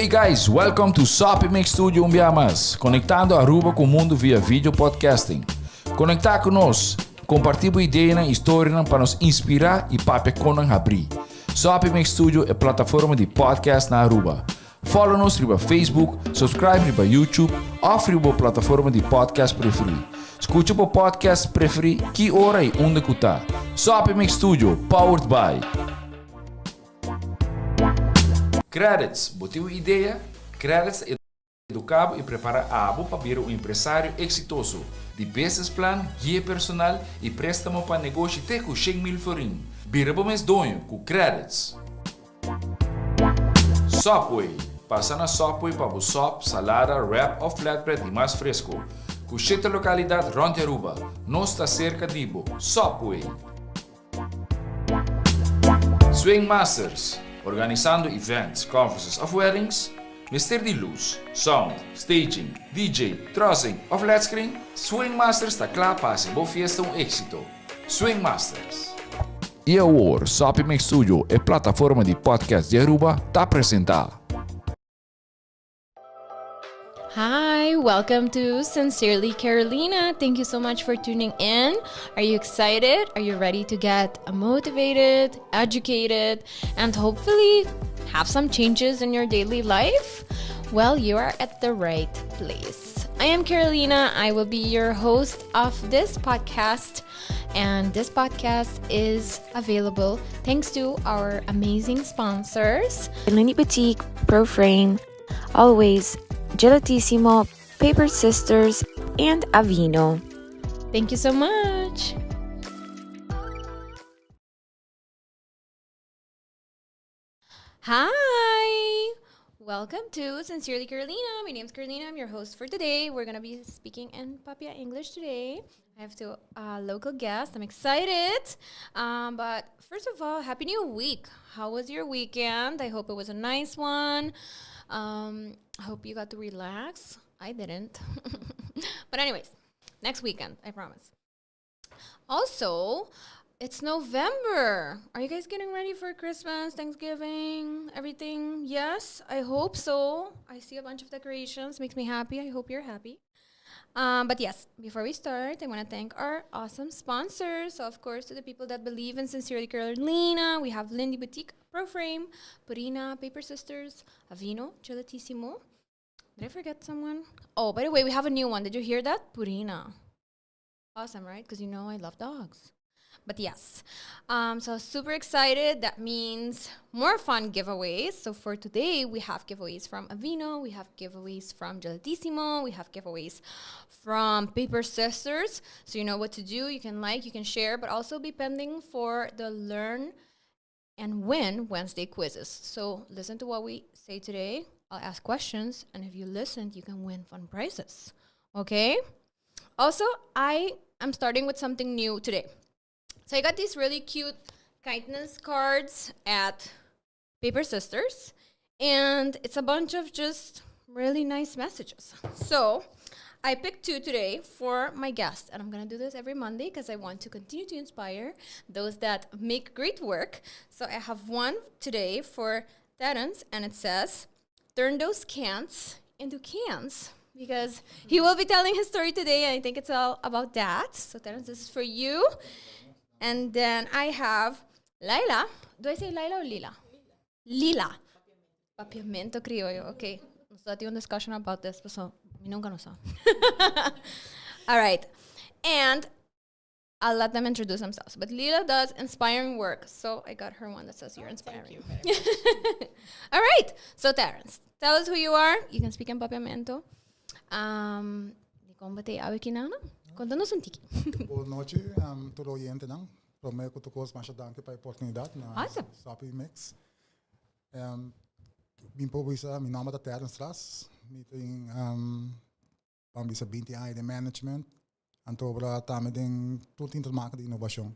guys, welcome to Soppy Mix Studio un bia mas, conectando Aruba cu mundo via video podcasting. Conecta cu nos, comparti bo ideanan y historianan pa nos inspira y papia con nan habri. Soppy Mix Studio e plataforma di podcast na Aruba. Follow nos riba Facebook, subscribe riba YouTube of riba bo plataforma di podcast preferi. Scucha bo podcast preferi ki ora y unda cu ta. Soppy Mix Studio, powered by. Credits, bo tin un idea? Credits ta educa bo y prepara abo pa bira un empresario exitoso. Di business plan, guia personal y prestamo pa negoshi te cu 100,000 florin. Bira bo mes doño cu Credits. Subway, Pasa na Subway pa bo sop, salada, wrap of flatbread di mas fresco. Cu shete localidad rond di Aruba. Nos ta cerca di bo. Subway! Swing Masters, Organisando events, conferences of weddings? Mester di luz, sound, staging, DJ, trussing of led screen? Swing Masters ta cla pa haci bo fiesta un exito. Swing Masters. Y awor, Soppy Mix Studio, e plataforma di podcast di Aruba, ta presenta. Hi, welcome to Sincerely Carolina. Thank you so much for tuning in. Are you excited? Are you ready to get motivated, educated, and hopefully have some changes in your daily life? Well, you are at the right place. I am Carolina. I will be your host of this podcast. And this podcast is available thanks to our amazing sponsors. Lindy Boutique, Proframe, Always, Gelatissimo, Paper Sisters, and Avino. Thank you so much. Hi! Welcome to Sincerely Carolina. My name's Carolina. I'm your host for today. We're going to be speaking in Papia English today. I have two local guests. I'm excited. But first of all, Happy New Week. How was your weekend? I hope it was a nice one. I hope you got to relax. I didn't. But anyways, next weekend, I promise. Also, it's November. Are you guys getting ready for Christmas, Thanksgiving, everything? Yes, I hope so. I see a bunch of decorations. Makes me happy. I hope you're happy. But yes, before we start, I want to thank our awesome sponsors. So, of course, to the people that believe in Sincerely Carolina, we have Lindy Boutique, Proframe, Purina, Paper Sisters, Avino, Gelatissimo. Did I forget someone? Oh, by the way, we have a new one. Did you hear that? Purina. Awesome, right? Because you know I love dogs. But yes, so super excited. That means more fun giveaways. So for today, we have giveaways from Avino, we have giveaways from Gelatissimo, we have giveaways from Paper Sisters. So you know what to do. You can like, you can share, but also be pending for the Learn and Win Wednesday quizzes. So listen to what we say today. I'll ask questions, and if you listen, you can win fun prizes. Okay? Also, I am starting with something new today. So I got these really cute kindness cards at Paper Sisters, and it's a bunch of just really nice messages. So I picked two today for my guests, and I'm going to do this every Monday because I want to continue to inspire those that make great work. So I have one today for Terence, and it says, turn those cans into cans, because he will be telling his story today, and I think it's all about that. So Terence, this is for you. And then I have Laila. Do I say Laila or Lila? Lila. Papiamento criollo. Okay. Nos tin un discussion about this, so mi nunca no sa. All right. And I'll let them introduce themselves. But Lila does inspiring work. So I got her one that says you're Oh, thank inspiring. you very much. All right. So Terence, tell us who you are. You can speak in Papiamento. Di con bo t'ey awe akinan? Conta nos un tiki. Bon nochi, tur oyente nan. Prome cu tur cos masha danki pa e oportunidad na Awesome. Soppy Mix. Mi por bisa, mi nomber ta Terence Ras. Mi tin ban bisa 20 aña di management. Anto obra tambe den tur tin te maken di innovacion.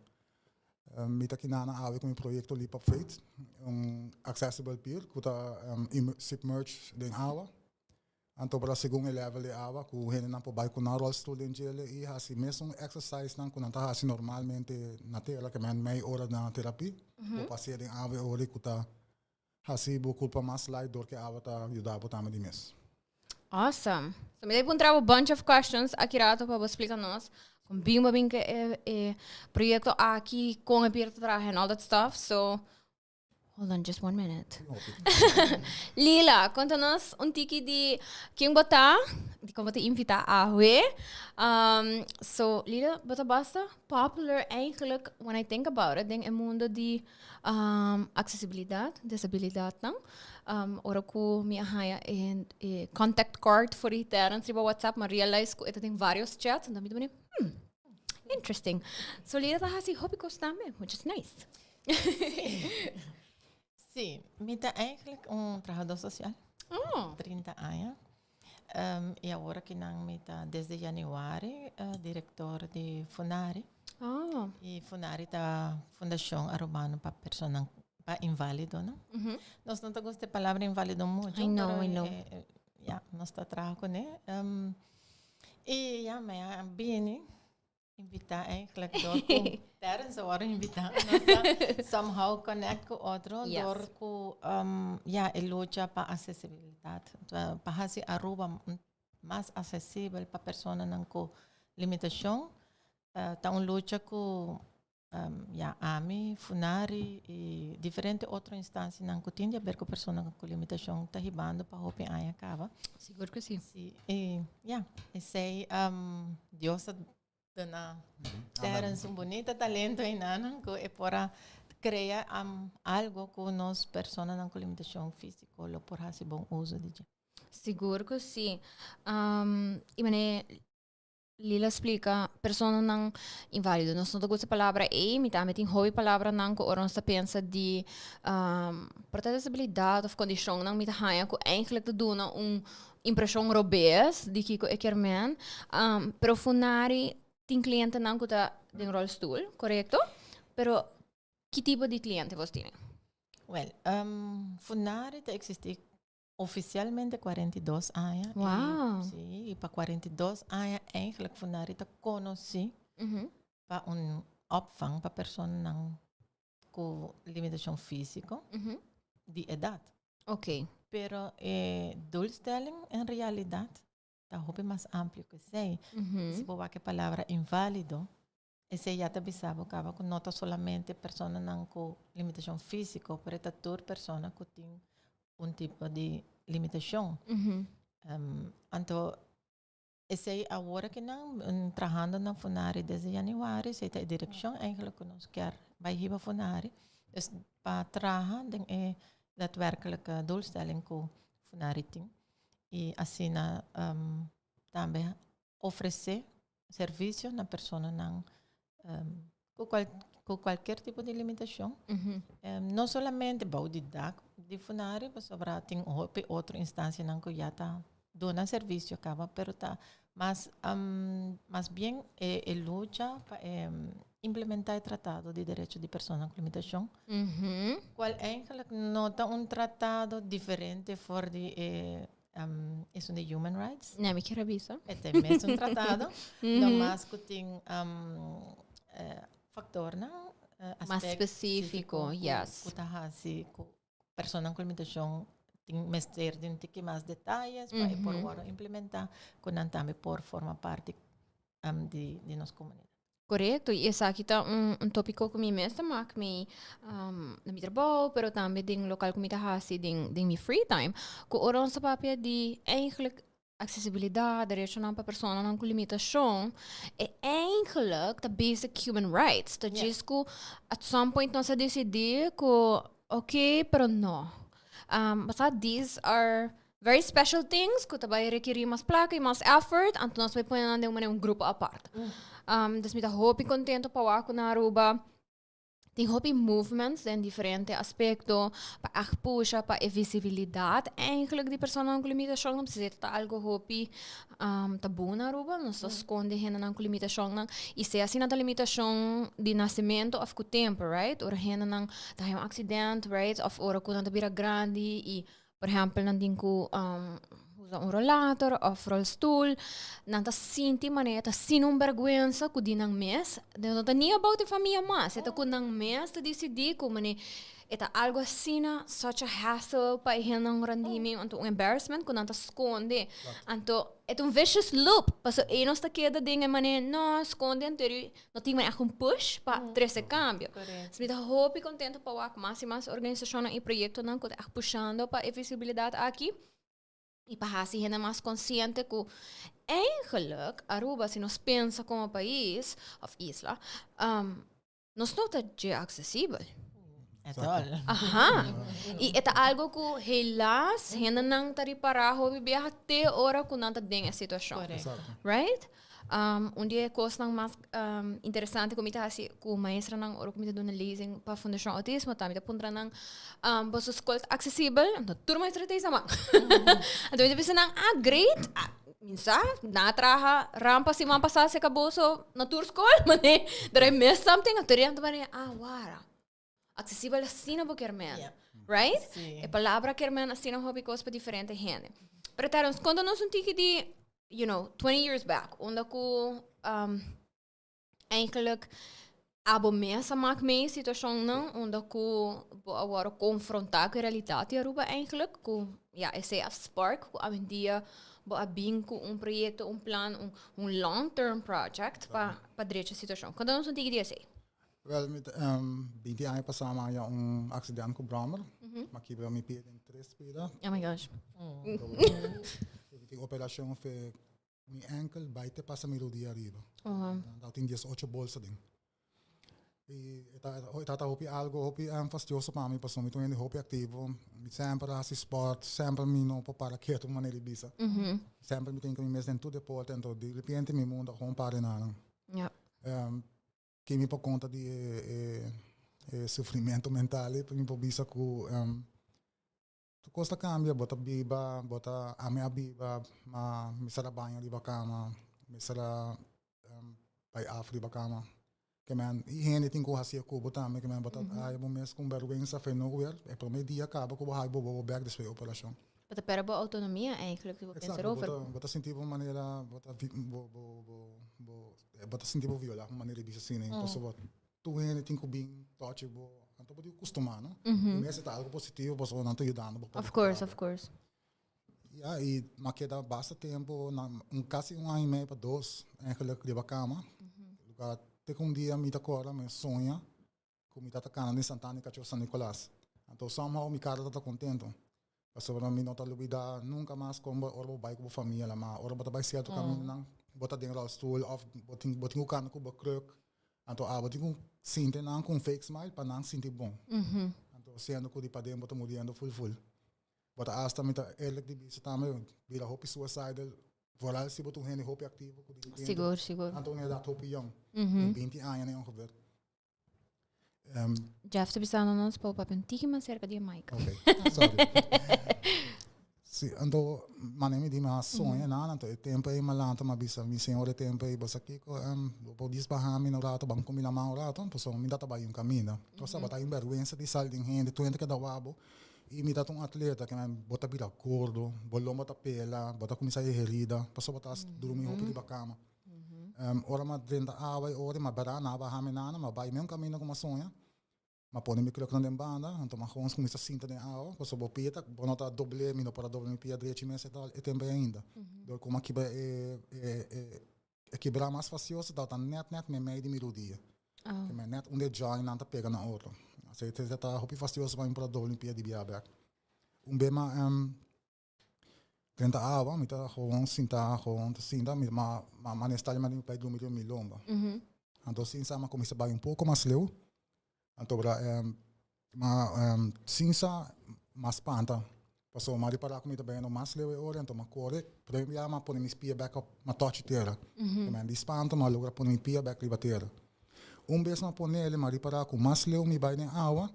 Mi ta akinan awe cu mi proyecto Leap of Faith, un accessible pier cu ta submerge den awa. Anto para segun e level di awa, cu hendenan por bay cu nan rolstoel den djele y haci mesun exercise nan cu nan ta haci normalmente na tera, cu men mei ora na terapia. Por pasa den awa ora cu ta. Hasi bo kurpa mas light dor ku awa ta yuda bo tambe di mes. Awesome. So mi ta puntra bo bunch of questions aki rato pa bo splika nos kon bin bo bin ku e e proyekto aki, kon e bira ta traha and all that stuff. So hold on just one minute. Lila, konta nos un tiki di ken bo ta, di kon bo ta invita awe. Um, so Lila, bo ta basta popular eigenlijk when I think about it den e mundo di Um, accesibilidad, disabilidadnan. Um, ora ku mi a haya e, e contact card for di Terence riba WhatsApp, ma realize ku e ta den varios chats, en dan mi ta hmm, interesting. So Lila ta hasi hopi kos tambe, which is nice. Sí, mi ta eigenlijk un trabajador social. Oh. 30 aña. Um, y awor aki nan mi ta desde januari uh, director di Funari. Oh. Y Funari ta Fundacion Arubano pa personan pa inválido, no? Mm -hmm. Nos no ta gusta e palabra inválido mucho. I know, pero, I know. Eh, eh, ja, nos ta traha con e. Um, y ja, mi a bini Invita eigenlijk door ku Terence a wòrdu invitá. Nos a somehow connect ku otro Yes. door ku um, ja, e lucha pa accesibilitat. Pa hasi Aruba mas accesibel pa personanan ku limitashon. Eh, ta un lucha ku um, ja, ami, Funari i diferente otro instansianan ku tin di haber ku personanan ku limitashon ta hibando pa hopi aña kaba. Sigur ku si. Sí, i ja, esei um, Dios a duna Terence un bonita talento einanan ku e por a krea um, algo ku nos personanan ku limitashon físiko lo por hasi bon uso di dje. Sigur ku si. Um, i mane Lila splika, Personanan inválido. Nos no ta gusta e palabra ei, mi tambe tin hopi palabranan ku ora nos ta pensa di por ta desabilidat òf kondishonnan mi ta haña ku eigentlik ta duna un impreshon robes di kiko e kier men. Pero Funari tin klientenan ku ta den ròlstul, korekto? Pero ki tipo di kliente bos tene? Wèl, Funari ta eksistí Oficialmente 42 aña. Wow. Y, sí, y pa 42 aña eigenlijk Funari ta conoci pa un opvang pa personanan cu limitacion fisico di edad. Pero e doelstelling en realidad ta hopi mas amplio cu esey. Si bo wak e palabra invalido, Esei ya ta bisa bo kaba ku no ta solamente personanan ku limitashon físiko, pero e ta tur persona ku tin un tipo di limitashon. Anto esei awor aki nan trahando na Funari desde januari, esei ta e direkshon eigenlijk ku nos kier bai hiba Funari. Dus pa traha den e daadwerkelijke doelstelling ku Funari tin. I asina tambe ofresé servisio na personanan ku kual ku kualkier tipo di limitashon. No solamente bou di dak di Funari, pasobra tin hopi otro instansianan ku ya ta duna servisio kaba, pero ta mas mas bien e e lucha pa e implementá e Tratado di Derecho di Persona ku Limitashon, kual eigenlijk no ta un tratado diferente for di e Um, esun di human rights. Nee, mi kier a bisa. E ta mesun tratado. No mas ku tin um, eh, factornan, eh, Mas aspect específico, ku- yes. Ku ta hasi ku personan ku limitashon tin mester di un tiki mas detalles pa e por wòrdu implementá, ku nan tambe por forma parti um, di, di nos komunidat. Korekto, i esaki ta un un topiko ku mi mes ta mak mi na mi trabou, pero tambe den lokal ku mi ta hasi den den mi free time, ku ora nos ta papia di eigenlijk aksesibilidat, derechonan pa personanan ku limitashon, e eigenlijk ta basic human rights, ta djis ku at some point nos a disidí ku oké, pero no. Pasá these are Very special things ku ta bai rekerí mas plaka i mas effort, anto nos bai pone nan den un manera un grupo apart. Dus mi ta hopi kontento pa wak ku na Aruba tin hopi movements den diferente aspekto pa ègt pusha pa e visibilidat eigenlijk di personanan ku limitashonnan, pasobra esei ta algo hopi tabú na Aruba, nos ta skonde hendenan ku limitashonnan i sea si nan ta limitashon di nasementu òf ku tempu, right? Ora hendenan ta haña un aksident, right? Òf ora ku nan ta bira grandi i Por ehempel, nan tin ku usa Usa un rollator of rolstoel, nan ta sinti manera ta sin un bergwensa ku di nan mes, no ta ni about e famia mas, e ta ku nan mes ta disidí ku mane e ta algo asina such a hassle pa e hendenan rondí mi, anto un embarrassment ku nan ta skonde. Anto e ta un vicious loop, pasobra ei nos ta keda den e manera no skonde anto no tin manera un push pa trese kambio. So mi ta hopi kontento pa wak mas i mas organisashonnan i proyektonan ku ta ègt pushando pa e visibilidat aki. I pa hasi hende mas konsiente ku eigenlijk Aruba, si nos pensa komo pais of isla, nos no ta dje aksesibel. At all. Aha. I e ta algo ku helaas hendenan ta ripará hopi biaha te ora ku nan ta den e situashon. Korekto. Right? Un di e kosnan mas interesante ku mi ta hasi ku maestranan ora ku mi ta duna lezing pa Fundashon Outismo ta mi ta puntra nan, boso skol ta aksesibel? Anto tur maestra ta hisa man. Anto mi ta bisa nan, ah great, mi sa, nan a traha rampa siman pasá serka boso na tur skol, mane did I miss something? Anto nan ta mane, ah wara, aksesibel asina bo kier men, right? E palabra kier men asina hopi kos pa diferente hende. Pero Terence, konta nos un tiki di 20 years back, unda ku eigenlijk abo mes a mak mee situacionnan unda ku bo a wòrdu konfrontá ku e realidat di Aruba eigenlijk, ku ya esei a spark ku awendia bo a bin ku un proyekto, un plan, un long term project pa drecha e situashon. Konta nos un tiki di esei. Wel, mi ta, 20 aña pasá mi a haña un aksident ku bròmer. Mi a kibra mi pia den tres pida. Oh my gosh. Mi tin operashon fe mi enkel bai te pasa mi rodia ariba. Nan tin 18 bolsa den. I e ta e ta hopi algo hopi fastioso pa mi pasobra mi ta un hende hopi aktivo. Mi semper a hasi sport, semper mi no por para ketu manera di bisa. Semper mi tin ku mi mes den tur deporte, anto di repente mi mundu a gewoon para enanan. Ke mi por konta di e sufrimento mental ei, mi por bisa ku tur kos ta kambia, bo ta biba, bo ta ami a biba, ma mi sa ta baña riba kama, mi sa ta bai af riba kama. Ke men i hende tin ku hasi e ku bo tambe, ke men bo ta haya bo mes ku un bèrgwensa fe no wer, e promé dia kaba ku bo haya bo bobo bèk despues di operashon. Bo ta pèrdè bo outonomia eigenlijk, si bo pensa erover. Exacto, bo ta sinti bo manera, bo ta bo bo bo bo ta sinti bo violá un manera di bisa asina, pasobra tur hende tin ku bin tòchi bo, anto bo tin ku kustumá, no? I mester ta algu positivo pasobra nan ta yudando bo pa Of course, of course. Ya, i m'a keda basta tempu, na un kasi un aña i mei pa dos eigenlijk riba kama. Lugar te ku un dia mi ta kòrda mi soña ku mi tata kana den Santana i Kachó San Nicolas. Anto somehow mi kara tata kontento. Pasobra mi no ta lubida nunka mas kon bo ora bo bai ku bo famia la ma ora bo ta bai sierto kamindanan bo ta den rolstoel of bo tin bo tin ku kana ku bo kruk. Anto abo tin ku sinti nan ku un fake smile pa nan sinti bon. Anto siendo ku di paden bo ta muriendo ful ful. Bo ta hasta mi ta eerlijk di bisa tambe bira hopi suicidal vooral si bo ta un hende hopi aktivo ku di repente Sigur sigur. Anto un edat hopi yong. 20 aña ne ongeveer. Jeff ta bisando nos pa bo papia un tiki mas cerca di e mic. Ok, sorry. Si, anto mane mi di mi a soña nan, anto e tempo ei mi a lanta mi a bisa mi señor e tempo ei bo sa kiko, bo por dis baha mi un rato ban kuminda man un rato, pasobra mi ta ta bai un kaminda. Bo sa bo ta un bergwensa di sali den hende, tur hende keda wak bo, i mi ta ta un atleta ke men bo ta bira gordo, bo lomba ta pela, bo ta kuminsa e herida, pasobra bo ta drumi hopi riba kama. Ora m'a drenta awa e ora, m'a bera na baha mi nana, m'a bai meun kaminda ku m'a soña. M'a pone mi kruknan den banda, anto m'a gewoon kuminsá sinta den awa, pasobra bo pia ta, bo no ta dobl'é, mi no por a dobla mi pia drechi mes e tal e tempu ei ainda. Dor ku m'a kibra e e kibra mas fasioso tabata nèt nèt meimei di mi rudia. Ke men nèt unda e jointnan ta pega na otro. Asei ta hopi fastioso pa mi por a dobla mi pia di bia bèk. Un be m'a Drenta awa, mi ta gewoon sinta, gewoon ta sinta, mi ma ma ma nesta mi bai drumi riba mi lomba. Anto sinsa mi a kuminsá bai un poko mas leu, anto bra ma sinsa m'a spanta, pasobra m'a ripará ku mi ta bayendo mas leu e ora, anto m'a kore, prome bia m'a pone mi pia bèk op, m'a tòchi tera. Di spanto m'a logra pone mi pia bèk riba tera. Un bes m'a ponele, m'a ripará ku mas leu mi bai den awa,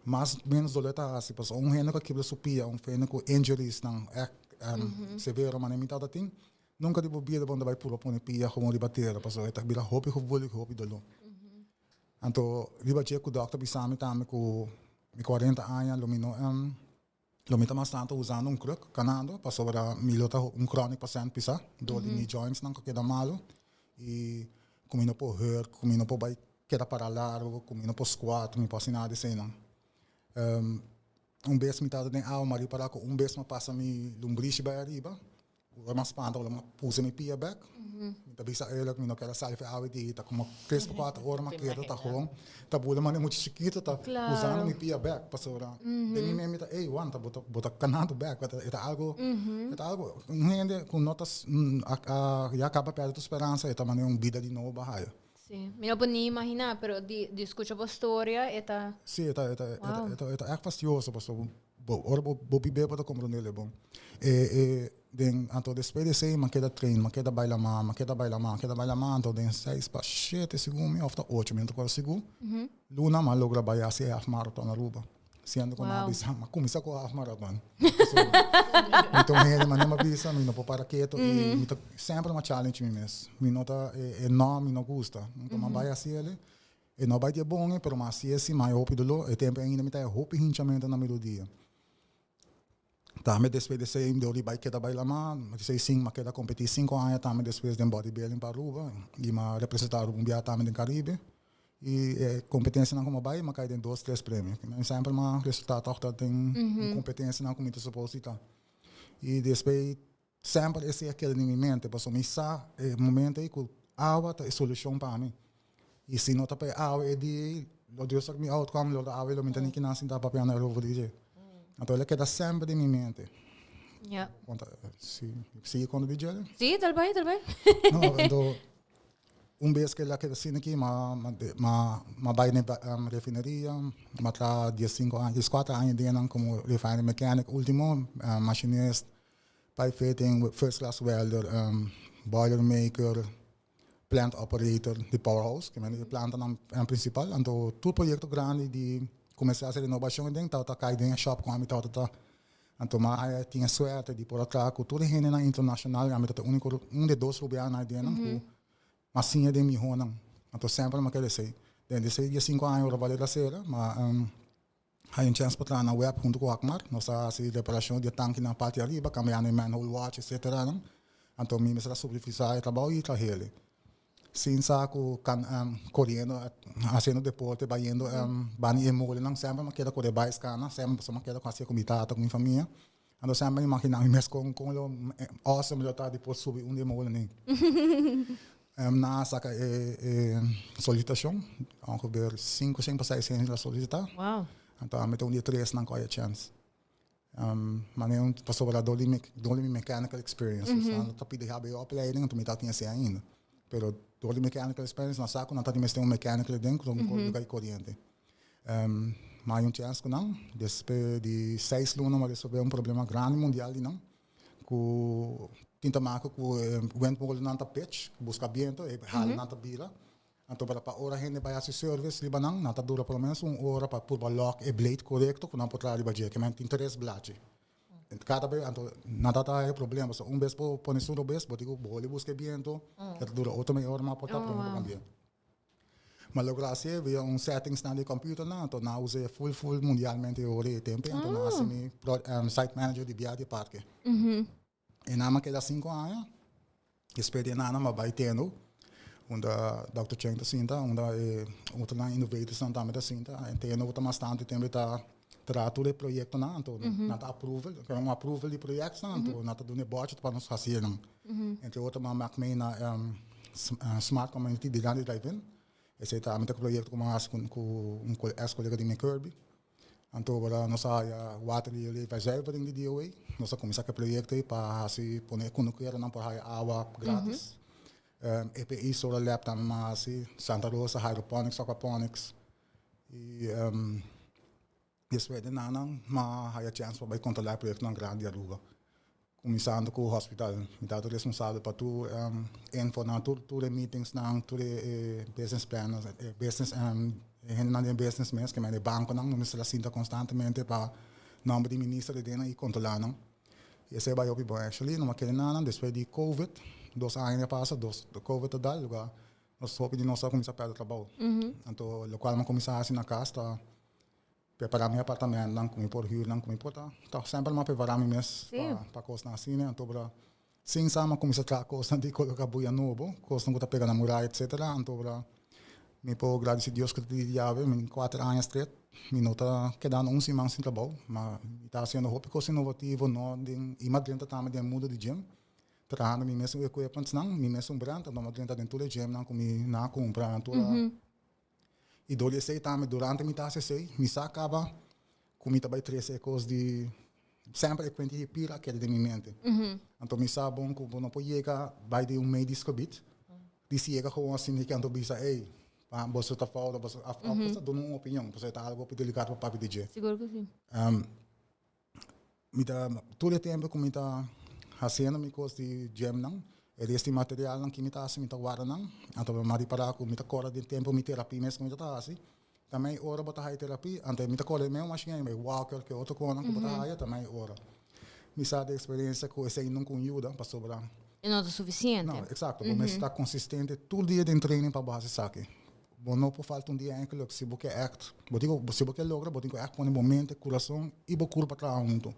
mas menos dolor ta hasi. Pasobra un hende ku a kibra su pia, un hende ku injuries-nan ègt severo manera mi tabata tin, nunka di bo bida bo no ta bai purba pone pia gewoon riba tera, pasobra e ta bira hopi gevoelig, hopi dolor. Anto riba dje ku dòkter bisa mi tambe ku mi kuarenta aña lo mi no. Lo mi ta mas tanto usando un kruk, kanando, pasobra mi lo ta un chronic patiënt pisa, door di mi joints nan ku keda malo, i ku mi no por hurk, ku mi no por bai keda para largo, ku mi no por squat, mi por hasi nada di eseinan. Un bes mi tabata den awa, mi a ripara ku un bes mi a pasa mi lumbrishi bai ariba, Ora mi a spanta, ora mi a puse mi pia bek, mi ta bisa eerlijk, mi no kier a sali for awe di, ta como tres pa cuatro ora mi a keda ta gewoon, ta bula manera mucha chikito ta usando mi pia bek, pasobra den mi mente mi ta, ey wanta, bo ta, bo ta canando bek, e ta algo, e ta algo, un hende cu no ta, a ya caba perde tu speransa, e ta manera un bida di nobo a haya. Si, mi no por ni imagina, pero di, di scucha bo storia, e ta. Si, e ta, e ta, e ta, e ta echt fastioso, pasobra Bo, ora bo, bo bibé bo ta comprendé le bon. E, e, den, anto despues di esei, m'a keda train, m'a keda baila ma, m'a keda baila ma, keda baila ma, anto den seis pa shete segun mi, of ta ocho, mi no ta acuerdo sigur, luna m'a logra bai hasi e half marathon Aruba. Siendo cu nan a bisa, m'a cuminsa cu half marathon. Mi ta un hende, manera m'a bisa, mi no por para keto y mi ta, semper m'a challenge mi mes. Mi no ta, e, e no mi no gusta. Anto m'a bai hasi ele. E no bai di e bon e, pero mas si e si mai hopi doló. E tempu ainda mi ta e hopi hinchamento na mi rodia. Tambe despues di esei dor di bai keda bai lamá, mi di esei m'a keda kompetí sinku aña tambe despues den bodybuilding pa Aruba i m'a representá Aruba un bia tambe den Caribe. I e kompetensianan ku m'a bai m'a kai den dos tres premio. Mi semper m'a resultá tòg ta den un kompetensianan ku mi ta supos di ta. I despues Semper esei a keda den mi mente, pasobra mi sa e momento ei ku awa ta e solushon pa mi. I si no ta pa e awa e dia ei, lo Dios sa ku mi outcome, lo ta awa ei lo mi ta ni kinan sinta papiando erover di dje. Anto el a keda semper den mi mente. Ja. Konta, si, sigui konta di dje? Si, tal bai, tal bai. No, anto Un bes ke el a keda asina aki, m'a m'a bai na e refineria, m'a traha diesinko aña, dieskuater aña den nan komo refinery mechanic, ultimo machinist, pipe fitting, first class welder, boiler maker, plant operator di powerhouse, ke men e plantanan prinsipal. Anto tur proyekto grandi di kuminsá hasi renobashon aden tabata kai den e shop ku ami tabata ta. Anto m'a haya tin e suerte di por a traha ku tur e hendenan internashonal, ami ta e uniko, un di e dos rubianan aden ku m'a siña den mihonan. Anto semper m'a kere esei. Den di esei diesinko aña ora bale ta sera, m'a haya un chèns pa traha na web huntu ku Hakmar. Nos a hasi reparashon di e tankinan parti ariba, kambiando e manhole watch etseteranan. Anto mi mester a supervisá e trabou i trah'el. Sin sa ku kan koriendo, hasiendo deporte, bayendo bani e molenan, semper mi a keda kore bai skana, semper pasobra mi a keda ku hasié ku mi tata, ku mi famia. Anto semper mi imagina mi mes kon kon lo awesome lo ta di por subi un di e molenan. Nan a saka e e solisitashon, ongeveer sinku shen pa seis hende a solisitá. Anto ami ta un di e tresnan ku a haya chèns. Manera un pasobra dor di mi dor di mi mechanical experience. Mm -hmm. Ta pidi HBO opleiding, anto mi ta tin esei ainda. Pero dor di mechanical experience, nan sa ku nan ta tin mester un mechanical den ku mm -hmm. lugar di koriente. Ma hay un chance ku nan, despues di seis luna mi a resolve un problema grandi mundial di nan, ku tin ta maka ku windmolennan ta pitch, buska biento, e halanan ta bira. Anto para pa ora hende bai hasi service riba nan, nan ta dura por lo menos un ora pa purba lock e blade korekto ku nan por traha riba dje, ke men tin tres blachi. Kada bes anto nan ta traha e problema, pasobra un bes bo pone su robes, bo tin ku boli buska e biento, e ta dura otro media ora mas por ta prome bo kambia. Ma logra hasi via un settings nan di computer nan, anto nan a usa e full full mundialmente e ora e tempo, anto nan a hasi mi site manager di bia di parke. E nan a keda sinku aña. Despues di e nan a bai Tendo, unda Dòkter Cheng ta sinta, unda e otronan innovatorsnan tambe ta sinta. En Tendo ta mas tantu tempu ta traha tur e proyektonan, anto nan ta approval, un approval di proyektonan, anto nan ta duna e budget pa nos hasi nan. Entre otro nan mak mee na Smart Community di Grandi Drive-In. Esei ta ami ta ku proyekto ku mi a hasi ku un ex kolega di mi Kirby. Anto ora nos a haya water di leefwijzuivering di DOA, nos a kuminsá ku e proyekto ei pa hasi pone e kunukeronan por haya awa gratis. EPI Solar Lab tambe mi a hasi, Santa Rosa Hydroponics, Aquaponics. I despues di nan mi a haya chèns pa bai kontrolá e proyektonan grandi di Aruba. Kuminsando ku hospital, mi tabata responsabel pa tur infonan, tur tur e meetingsnan, tur e business plannan, e business e hendenan den business mes, ke men e bankonan, nos mester a sinta konstantemente pa nòmber di minister di den i kontrolá nan. I esei bai hopi bon actually, no a kere nada, despues di covid, dos aña a pasa, dos covid a dal, luga nos hopi di nos a kuminsá pèrdè trabou. Anto lokual mi a kuminsá hasi na kas ta. Prepará mi apartamentonan ku mi por hür nan ku mi por ta. Tòg semper mi a prepará mi mes pa kosnan asina. Anto bra sin sa mi a kuminsá traha kosnan di koloká buya nobo, kosnan ku ta pega na muraya etsetera. Anto bra mi por gradisí Dios ku ta di yawe mi tin kuater aña stret mi no ta kedando un siman sin trabou. Ma mi ta hasiendo hopi kos inovativo no den i mi a drenta tambe den e mundo di gym trahando mi mesun equipmentsnan, mi mesun brand anto mi a drenta den tur e gymnan ku mi nan a kumpra tur a. I dor di esei tambe durante mi ta hasi esei, mi sa kaba ku mi ta bai trese e kos di semper e kuenti di pira a keda den mi mente. Anto mi sa bon ku bo no por yega bai den un medisch gebied di si yega gewoon asina ke anto bisa ey boso ta fout of boso of boso ta duna un opinion pasobra e ta algo hopi delikado pa papia di dje. Sigur ku si. Mi ta tur e tempo ku mi ta hasiendo mi kos di gymnan, e rest di materialnan ki mi ta hasi mi ta warda nan, anto mi a ripará ku mi ta kòrda den tempo mi terapia mes ku mi ta hasi, ta mei ora bo ta haya terapia, anto mi ta kòrda e mesmo mashin ei, walker ke otro konan ku bo ta haya ta mei ora. Mi sa di eksperensia ku esei nunka un yuda pasobra. E no ta sufisiente. No, eksakto, bo mester ta konsistente tur dia den training pa bo hasi esaki. Bo no por falta un dia enkele si bo ke ègt, bo tin ku, si bo ke logra bo tin ku ègt pone bo mente, kurason i bo kurpa traha huntu.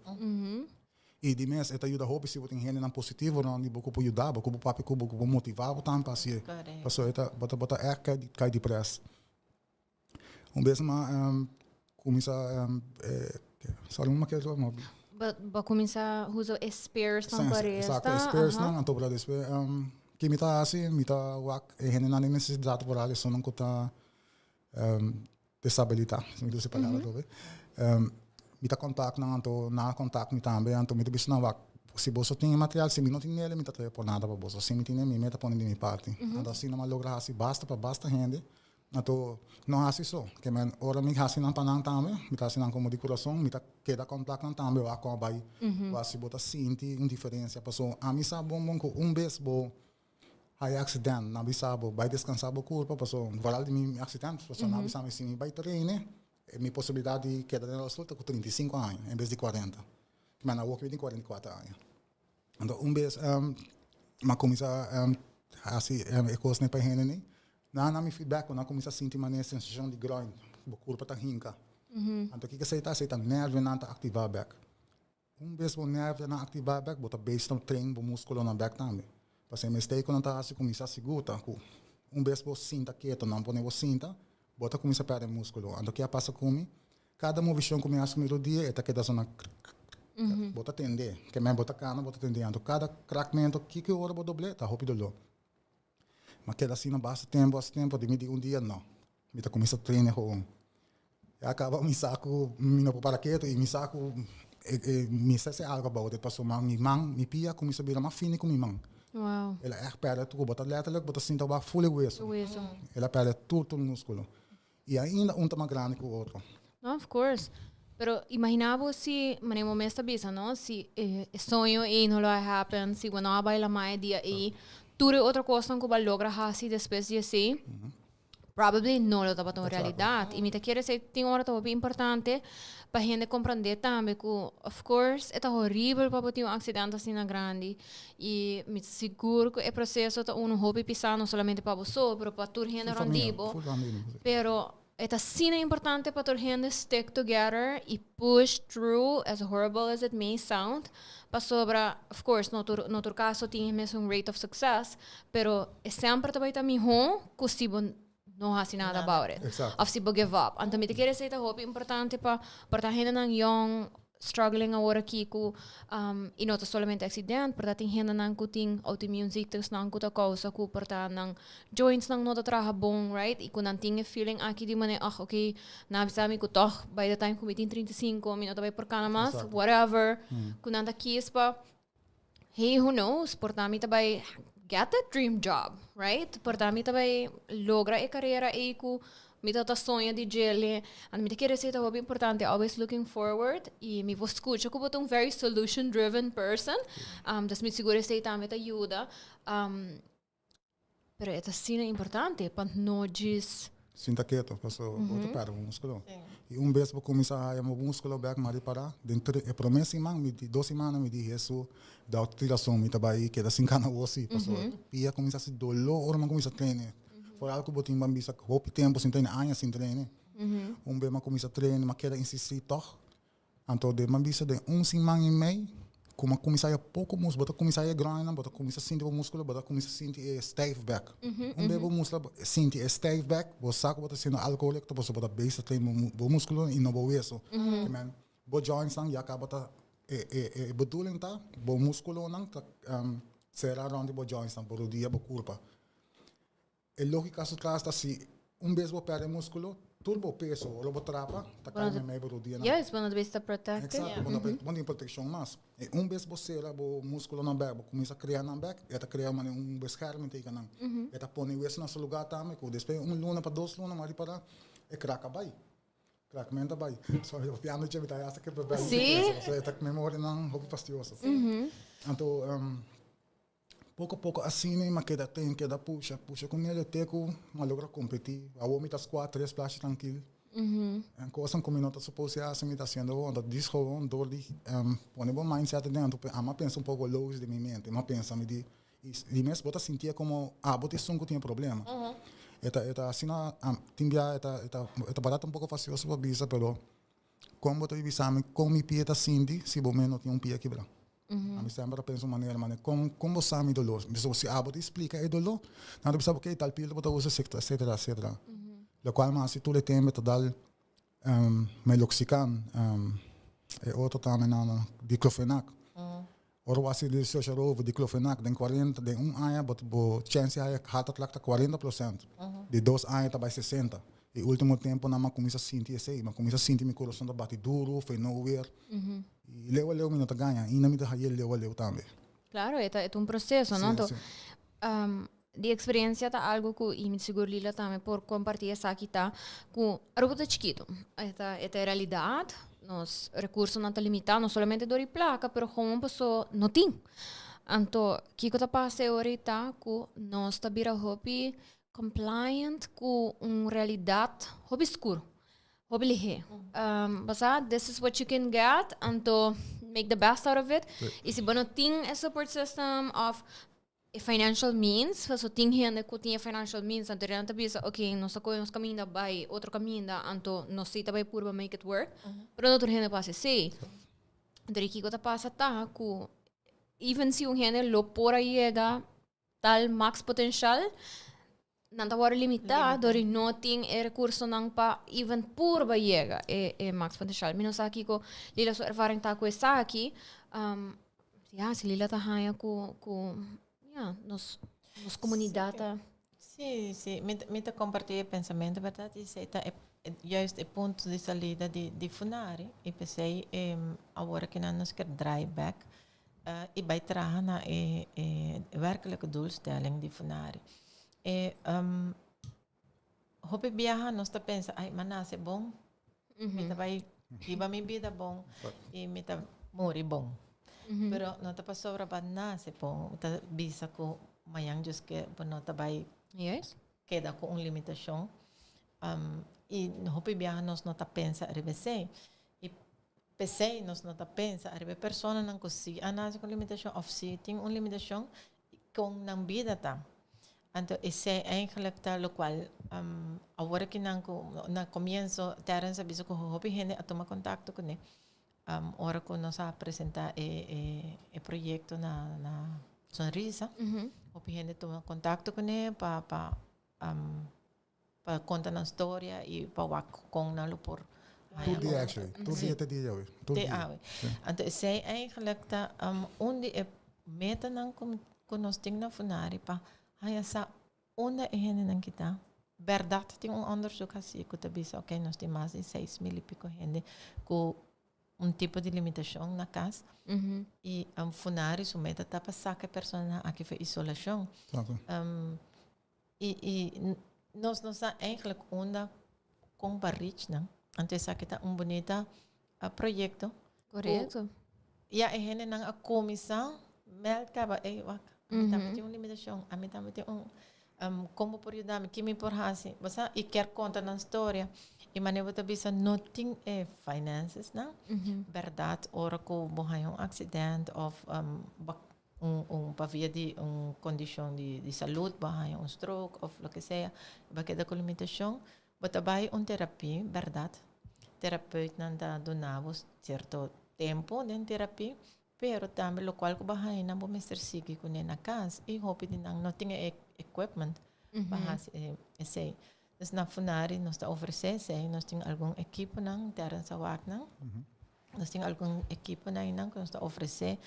I di mes e ta yuda hopi si bo tin hendenan positivo rònt di bo ku por yuda bo, ku por papia ku bo, ku por motivá bo tambe pa hasié. Pasobra e ta, bo ta bo ta ègt kai kai deprès. Un bes mi a kuminsá sorry mi a keda Bo a kuminsá usa e spersnan pa resta. Exacto, e spersnan, anto por despues ki mi ta hasi, mi ta wak e hendenan den nesesidat por al esunnan ku ta desabilitá, si mi ta usa e palabra atrobe. Mi ta kontak nan, anto nan a kontak mi tambe, anto mi ta bisa nan wak, si boso tin e material, si mi no tin nele mi ta trae por nada pa boso, si mi tin mi ta pone di mi parti. Anto asina mi a logra hasi basta pa basta hende. Anto no hasi so, ke men ora mi hasi nan pa nan tambe, mi ta hasi nan komo di kurason, mi ta keda kontak nan tambe wak kon a bai, wak si bo ta sinti un diferensia. Paso ami sa bon bon ku un bes bo haya aksident, nan bisa bo bai deskansa bo kurpa, paso vooral di mi aksident, paso nan bisa mi si mi bai traine, mi posibilidat di keda den rolstoel ta ku 35 aña en bes di 40. Ke men awor ke mi tin 44 aña. Anto un bes mi a kuminsá hasi e kosnan pa e hendenan. Nan a na mi feedback ku nan a kuminsá sinti manera sensashon di groin, bo kurpa ta hinka. Anto kiko esei ta? Esei ta nervionan ta aktivá bèk. Un bes bo nervionan aktivá bèk, bo ta bezig ta train bo muskulonan bèk tambe. Pasobra e mistake ku nan ta hasi kuminsá sigur ta ku un bes bo sinta ketu, nan pone bo sinta, bo ta kuminsá pèrdè muskulo. Anto ke a pasa ku mi? Kada movishon ku mi hasi ku mi rodia e ta keda sona krik-krik-krik. Bo ta tende. Ke men bo ta kana bo ta tende. Anto kada krakmento kiko ora bo dobl'é ta hopi doló. Ma keda asina basta tempu, basta tempu di mi di un dia no. Mi ta kuminsá traina gewoon. Ya kaba mi sa ku mi no por para ketu i mi sa ku mi sa hasi algu about it pasobra mi man, mi pia a kuminsá bira mas fini ku mi man. El a ègt pèrdè tur. Bo ta lèterlik bo ta sinta wak ful e weso. El a pèrdè tur tur múskulo. I ainda un ta mas grandi ku otro. No, of course. Pero imagina bo si, manera bo mes ta bisa, no? Si e soño ei no lo a happen, si bo no a bai lamá e dia ei, tur e otro kosnan ku bo a logra hasi despues di esei, probably no lo tabata un realidat. I mi ta kere esei tin ora ta hopi importante pa hende komprendé tambe ku, of course, e ta horibel pa bo tin un aksidente asina grandi. I mi ta sigur ku e proseso ta unu hopi pisá no solamente pa bo so, pero pa tur hende rònt di bo. Pero e ta asina importante pa tur hende stick together i push through, as horrible as it may sound, pasobra, of course, no tur no tur kaso tin e mesun rate of success, pero e semper ta bai ta mihó ku si bo no hasi nada about it. Of si bo give up. Anto mi ta kere esei ta hopi importante pa por ta hendenan yong struggling awor aki ku um, i no ta solamente accident, por ta tin hendenan ku tin autoimmune ziektes-nan ku ta kousa ku por ta nan joints-nan no ta traha bon, right? I ku nan tin e feeling aki di manera, ach, okay, nan a bisa mi ku tòg by the time ku mi tin 35 mi no ta bai por kana mas, whatever, ku nan ta kies pa Hey, who knows, por ta mi ta bai get that dream job, right? Por ta mi ta bai logra e carera ei cu mi ta ta soña di djele. And mi ta kere esei ta hopi importante, always looking forward. Y mi por scucha cu bo ta un very solution driven person. Dus mi sigur esei tambe ta yuda. Pero e ta asina importante pa no djis. Sinta keto, paso bo ta perde bo muskulo. I un bes bo kuminsá haya bo muskulo bek, m'a ripará, den e promé siman, mi di dos simana mi di Hesu, dòkter tin rason, mi ta bai keda sin kana wosi, paso pia kuminsá hasi doló ora mi a kuminsá trene. Foral ku bo tin ban bisa hopi tempu sin trene, aña sin trene. Un be m'a kuminsá train, m'a keda insistí tòg. Anto den m'a bisa den un siman i mei ku m'a kuminsá ya poko mus, bo ta kuminsá e groeinan, bo ta kuminsá sinti bo múskulo, bo ta kuminsá sinti e stijf bèk. Un be bo musla sinti e stijf bèk, bo sa ku bo ta hasiendo algu korekto pasobra bo ta bezig train bo múskulo i no bo weso. Bo jointsnan ya kaba ta e e e bedoeling ta bo muskulonan ta sera rond di bo jointsnan, bo rodia, bo kurpa. E logika su tras ta si un bes bo perde muskulo, tur bo peso ora bo trapa ta kai meimei bo rodianan. Juist, bo no ta bisa protected. Exacto, bo no bo no tin protekshon mas. E un bes bo sera bo muskulonan bek, bo kuminsa krea nan bek, e ta krea manera un bescherming teken nan. E ta pone weso na su lugar tambe ku despues un luna pa dos luna mas ripará e krak a bai. Krakment a bai. Sorry, papiando dje mi ta hasta ke bebé. Sí. So e ta memorianan hopi fastioso. Anto poko poko asina mi a keda ten, keda pusha, pusha ku miedo te ku mi a logra kompetí. Awor mi ta squat tres plashi trankil. En kosnan ku mi no ta supose hasi mi ta hasiendo awor. Anto dis gewoon dor di pone bo mindset aden. Anto ami a pensa un poko logis den mi mente. Mi a pensa mi di Di mes bo ta sintié komo abo ta esun ku tin e problema. E ta e ta asina tin bia e ta e ta e ta barata un poko fastioso pa bisa pero kon bo ta bisa mi kon mi pia ta sinti si bo mes no tin un pia kibrá. Ami semper a pensa un manera manera kon kon bo sa mi dolor? Pasobra si abo ta splika e dolor nan ta bisa bo okay tal pil bo ta usa etcetera etcetera. Lokual mi hasi tur e tempo ta dal Meloxicam, e otro tambe nan diclofenac. Ora bo hasi research arover diclofenac den 40, den un aña bo bo chance di haya heart attack ta 40%. Di dos aña ta bai 60. E ultimo tempo nan mi a cuminsa sinti esey, mi a cuminsa sinti mi corazon ta bati duro, fe nowhere. Y leu a leu mi no ta gaña, ainda mi ta haye leu a leu tambe. Claro, e ta e ta un proceso, no? Anto, Di experiencia ta algo cu, y mi sigur Lila tambe por comparti esaki, ta cu Aruba ta chikito. E ta e ta e realidad. Nos recursonan ta limita, no solamente door di placa, pero gewoon paso no tin. Anto, kico ta pasa e ora ei ta cu nos ta bira hopi compliant cu un realidad hopi scur, hopi lihe. Basa, this is what you can get, anto make the best out of it. Y si bo no tin e support system of e financial means, paso tin hende ku tin e financial means, anto nan ta bisa, ok, nos ta kohe nos kaminda bai otro kaminda, anto nos si ta bai purba make it work, pero no tur hende por hasi esei. Anto di kiko ta pasa ta ku even si un hende lo por a yega tal max potencial, nan ta wòrdu limitá dor di no tin e rekursonan pa even purba yega e e max potencial. Mi no sa kiko Lila su ervaring ta ku esaki. Ya, si Lila ta haña ku ku ya nos nos komunidat ta. Sí, sí, mi mi ta kompartí e pensamentu bèrdat i esei ta e juist e punto di salida di di Funari i p'esei awor aki nan nos kier draai bèk i bai traha na e e werkelijke doelstelling di Funari. E hopi biaha nos ta pensa ai m'a nase bon, mi ta bai hiba mi bida bon i mi ta muri bon. Pero no ta pasobra bo a nase bon, ta bisa ku mañan djis ke bo no ta bai keda ku un limitashon. I hopi biaha nos no ta pensa riba esei. I p'esei nos no ta pensa ariba e personanan ku si a nase ku un limitashon òf si tin un limitashon kon nan bida ta. Anto esei eigenlijk ta lokual awor aki nan ku na komienso Terence a bisa ku hopi hende a tuma kontakto kuné ora ku nos a presentá e e proyekto na na Sonrisa. Hopi hende tuma kontakto kuné pa pa pa konta nan storia i pa wak kon nan lo por Tur dia actually. Tur dia te dia djawe. Tur dia. Te awe. Anto esei eigenlijk ta un di e metanan ku ku nos tin na Funari pa haña sa unda e hendenan kita. Bèrdat tin un onderzoek hasi ku ta bisa oke nos tin mas di 6000 i piko hende ku un tipo di limitashon na kas i Funari su meta ta pa saka e personanan aki for isolashon. I i nos no sa eigenlijk unda kon pa reach nan. Anto esaki ta un bunita proyecto. Correcto. Ya e hendenan a cuminsa meld caba, ey wak, ami tambe tin un limitacion, ami tambe tin un, con bo por yuda mi, ki mi por haci? Bo sa, i kier conta nan storia. I manera bo ta bisa no tin e finances nan, berdad ora cu bo haña un accident of bo un un pa via di un kondishon di di salud bo a haña un stroke of loke sea bo a keda ku limitashon. Bo ta bai un terapia, bèrdat? Terapeutnan ta duna bo sierto tempu den terapia, pero tambe lokual ku bo haña nan bo mester sigui kuné na kas i hopi di nan no tin e equipment pa hasi esei. Dus na Funari nos ta ofresé esei, nos tin algun ekiponan, Terrence a wak nan. Nos tin algun ekiponan einan ku nos ta ofresé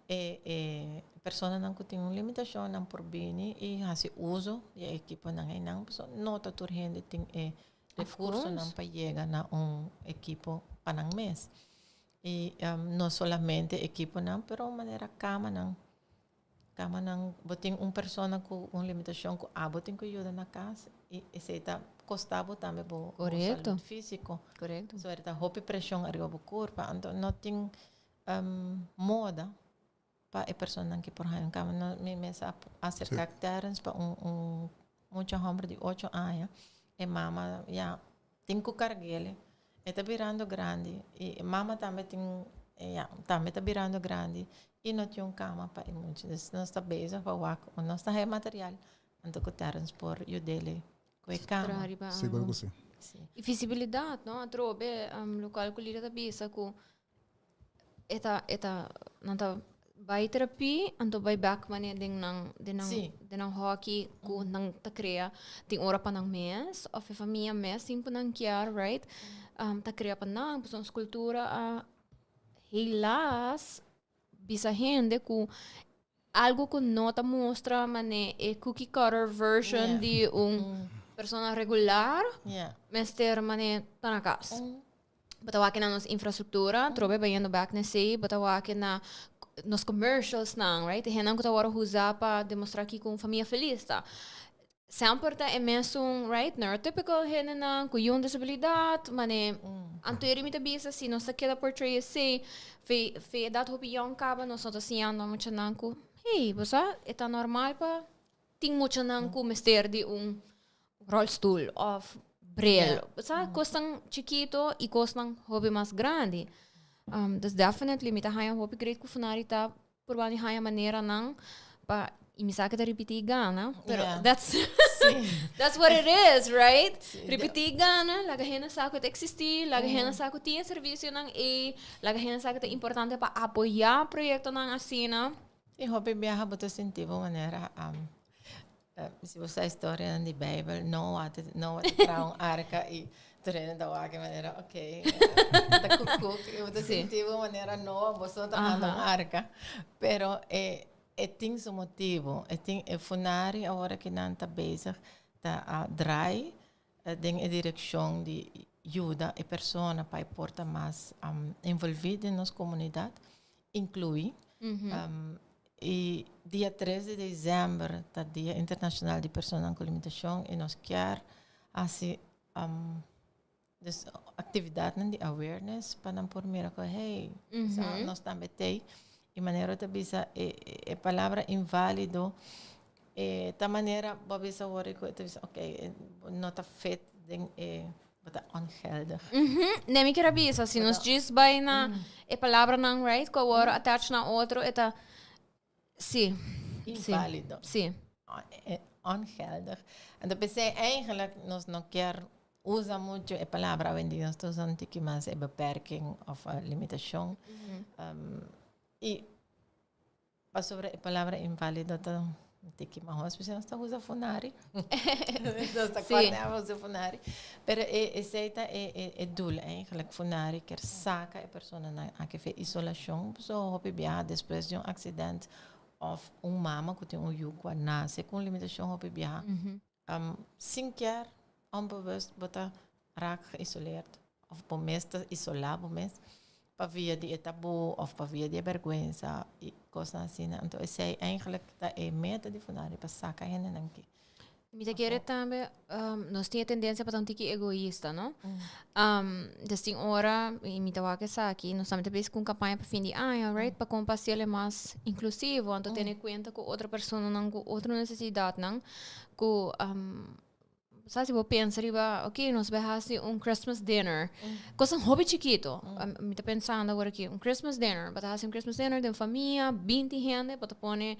e e personanan ku tin un limitashon nan por bini i hasi uso di e ekiponan einan pasobra no ta tur hende tin e rekursonan pa yega na un ekipo pa nan mes. I no solamente ekiponan pero un manera kamanan. Kamanan bo tin un persona ku un limitashon ku abo tin ku yuda na kas i esei ta kosta bo tambe bo salud físiko. So e ta hopi preshon ariba bo kurpa. Anto no tin moda pa e personanan ke por haña un kama. No, mi mes a aserká Terrence pa un un mucha hòmber di ocho aña. E mama ya tin ku karg'el. E ta birando grandi i e mama tambe tin ya tambe ta birando grandi i no tin un kama pa e mucha. Dus nos ta bezig pa wak unda nos ta haña material anto ku Terrence por yud'el ku e kama. Sigur ku si. I visibilidat no atrobe lokual ku Lida ta bisa ku e ta e ta nan ta bai terapia anto bai bek mane den nan den nan den nan hoki ku nan ta krea tin ora pa nan mes of e famia mes tin ku nan kier right ta krea pa nan pasobra nos kultura a helaas bisa hende ku algo ku no ta mustra mane e cookie cutter version di un persona regular mester mane ta na kas. Bo ta wak na nos infrastruktura, trobe bayendo bek na esei, bo ta wak na nos commercials nan, right? E hendenan ku ta wòrdu usa pa demostra kiko un famia felis ta. Semper ta e mesun, right, neurotypical hendenan ku yun disabilidat, mane anto eri mi ta bisa si nos ta keda portray esei, fe fe edat hopi yòn kaba nos no ta siñando muchanan ku, hey, bo sa e ta normal pa tin muchanan ku mester di un rolstoel òf bril, bo sa kosnan chikito i kosnan hopi mas grandi. Dus definitely mi ta haña hopi great ku Funari ta Purba di haña maneranan pa y mi sa que ta ripiti gana, pero that's that's what it is, right? Ripiti gana, laga hende sa cu ta existi, laga hende sa cu tin e servicionan ey, laga hende sa cu ta importante pa apoya proyectonan asina. Y hopi biaha bo ta sinti bo manera Si bo sa historianan di Bijbel, Noa te, Noa ta traha un arka i tur hende ta wak e manera, ok, ta kukuk, i bo ta sinti bo manera Noa, bo so trahando un arka. Pero e, e tin su motibu, e tin e Funari awor ki nan ta bezig ta a draai den e direkshon di yuda e persona pa e por ta mas envolví den nos komunidat, inkluí. I dia tres di desèmber ta Dia Internashonal di Personanan ku Limitashon i nos kier hasi dus aktividatnan di awareness pa nan por mira ku hey, sa nos tambe t'ei. I manera bo ta bisa e e palabra inválido e ta manera bo a bisa awor ku e ta bisa okay no ta fit den e Bo ta ongeldig. Nee, mi kier a bisa, si nos djis bai na e palabranan, right, ku awor attach na otro, e ta, sí. Inválido. Sí. Ongeldig. Anto p'esei eigenlijk nos no kier usa mucho e palabra awendia, nos ta usa un tiki mas e beperking of limitashon. I Pasobra e palabra inválido ta un tiki mahos, p'esei nos ta usa funari. Nos ta kòrda usa funari. Pero e esei ta e e e doel eigenlijk. Funari kier saka e personanan aki for e isolashon. Pasobra hopi biaha despues di un aksident òf un mama ku tin un yu ku a nase ku un limitashon hopi biaha sin kier onbewust bo ta raak geïsoleerd of bo mes ta isolá bo mes pa via di e tabú of pa via di e bèrgwensa i kosnan asina. Anto esei eigenlijk ta e meta di Funari pa saka hendenan ki. Mi ta kere tambe nos tin e tendensia pa ta un tiki egoista, no? Des tin ora, i mi ta wak esaki, nos tambe ta bezig ku un kampaña pa fin di aña, right? Pa kon pa hasiel e mas inklusivo, anto tene kuenta ku otro personanan ku otro nesesidatnan ku sa si bo pensa riba, ok, nos bai hasi un Christmas dinner. Kosnan hopi chikito. Mi ta pensando awor aki, un Christmas dinner. Bo ta hasi un Christmas dinner den famia, 20 hende, bo ta pone.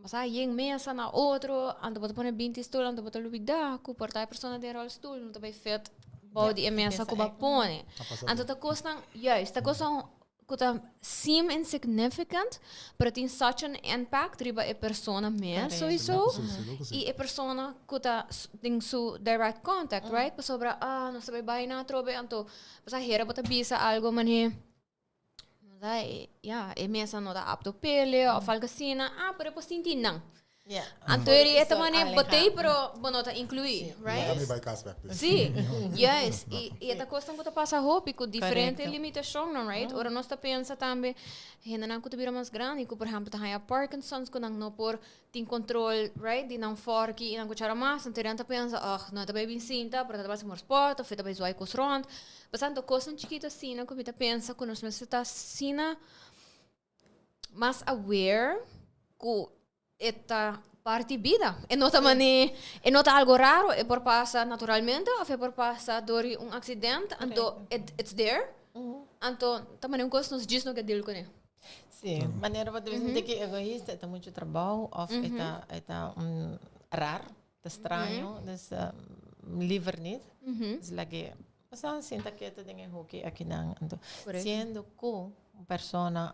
Basa yen mesa na otro, anto bo ta pone 20 stoel, anto bo ta lubida ku por ta e persona den rolstoel no ta bai fit bou di e mesa ku bo a pone. Anto ta kosnan, juist, ta kosnan ku ta seem insignificant, pero tin such an impact riba e persona mes sowieso, i e persona ku ta den su direct contact, right? Pasobra, ah, nos ta bai bai na atrobe, anto, basa hera bo ta bisa algo manera. Ya, e mesa no ta apto pele of algo asina. Ah, pero e por sinti nan. Anto e ta mane bo t'ei pero bo no ta inclui, right? Laga mi bai cas bek pues. Si, juist. I e ta cosnan cu ta pasa hopi cu diferente limitacionnan, right? Ora nos ta pensa tambe hendenan cu ta bira mas grandi cu por ehempel ta haya Parkinson's cu nan no por tin control, right, di nan forki i nan cuchara mas, anto nan ta pensa, ugh, no e ta bai bin sinta, pero ta bai haci sport of e ta bai zwaai cos rond. Pasando cosnan chikito asina cu mi ta pensa cu nos mester ta asina mas aware cu e ta parti bida. E no ta mane, e no ta algo raro, e por pasa naturalmente of e por pasa door di un accident, anto it, it's there. Anto ta mane un cos nos djis no ke deal cune. Sí, manera bo ta bisa di ki egoista, e ta mucho trabou of e ta e ta un rar, ta straño, dus liever niet. Dus lag'é pasá sinta ketu den e hoki akinan. Anto siendo ku un persona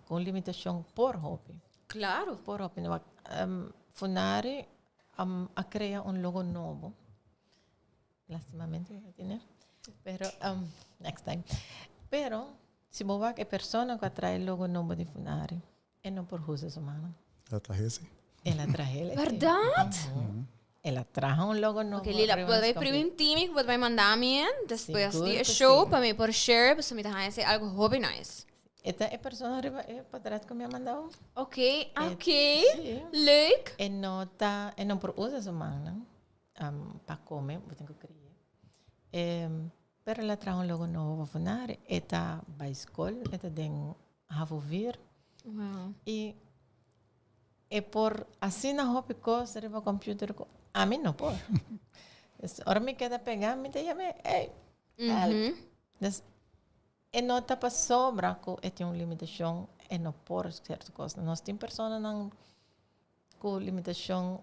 ku un limitashon por hopi. Claro. Por hopi. Funari a krea un logo nobo. Lastimamente mi no tene. Pero next time. Pero si bo wak e persona ku a trae logo nobo di Funari, e no por usa su mannan. El a trahe si. El a trahe el. Berdad? El a traha un logo nobo. Ok, Lila, riba bo nos bai computer. primintí mi ku bo ta bai manda mi en despues Sigur di e ku show si. pa mi por share, pasobra mi ta haña esei algo hopi nice. E ta e persona riba e potret ku mi a manda bo. Ok, ok. Si. Leuk. E no ta, e no por usa su mannan. Pa come, bo tin cu crie. Pero el a traha un logo nobo pa Funari. E ta bay scol, e ta den havo vier. Wow. Y e por asina hopi cos riba computer cu ami no por. Dus ora mi keda pega, mi ta yama, ey, help. Dus e no ta pasobra cu e tin un limitacion, e no por cierto cos. Nos tin personanan Ku limitashon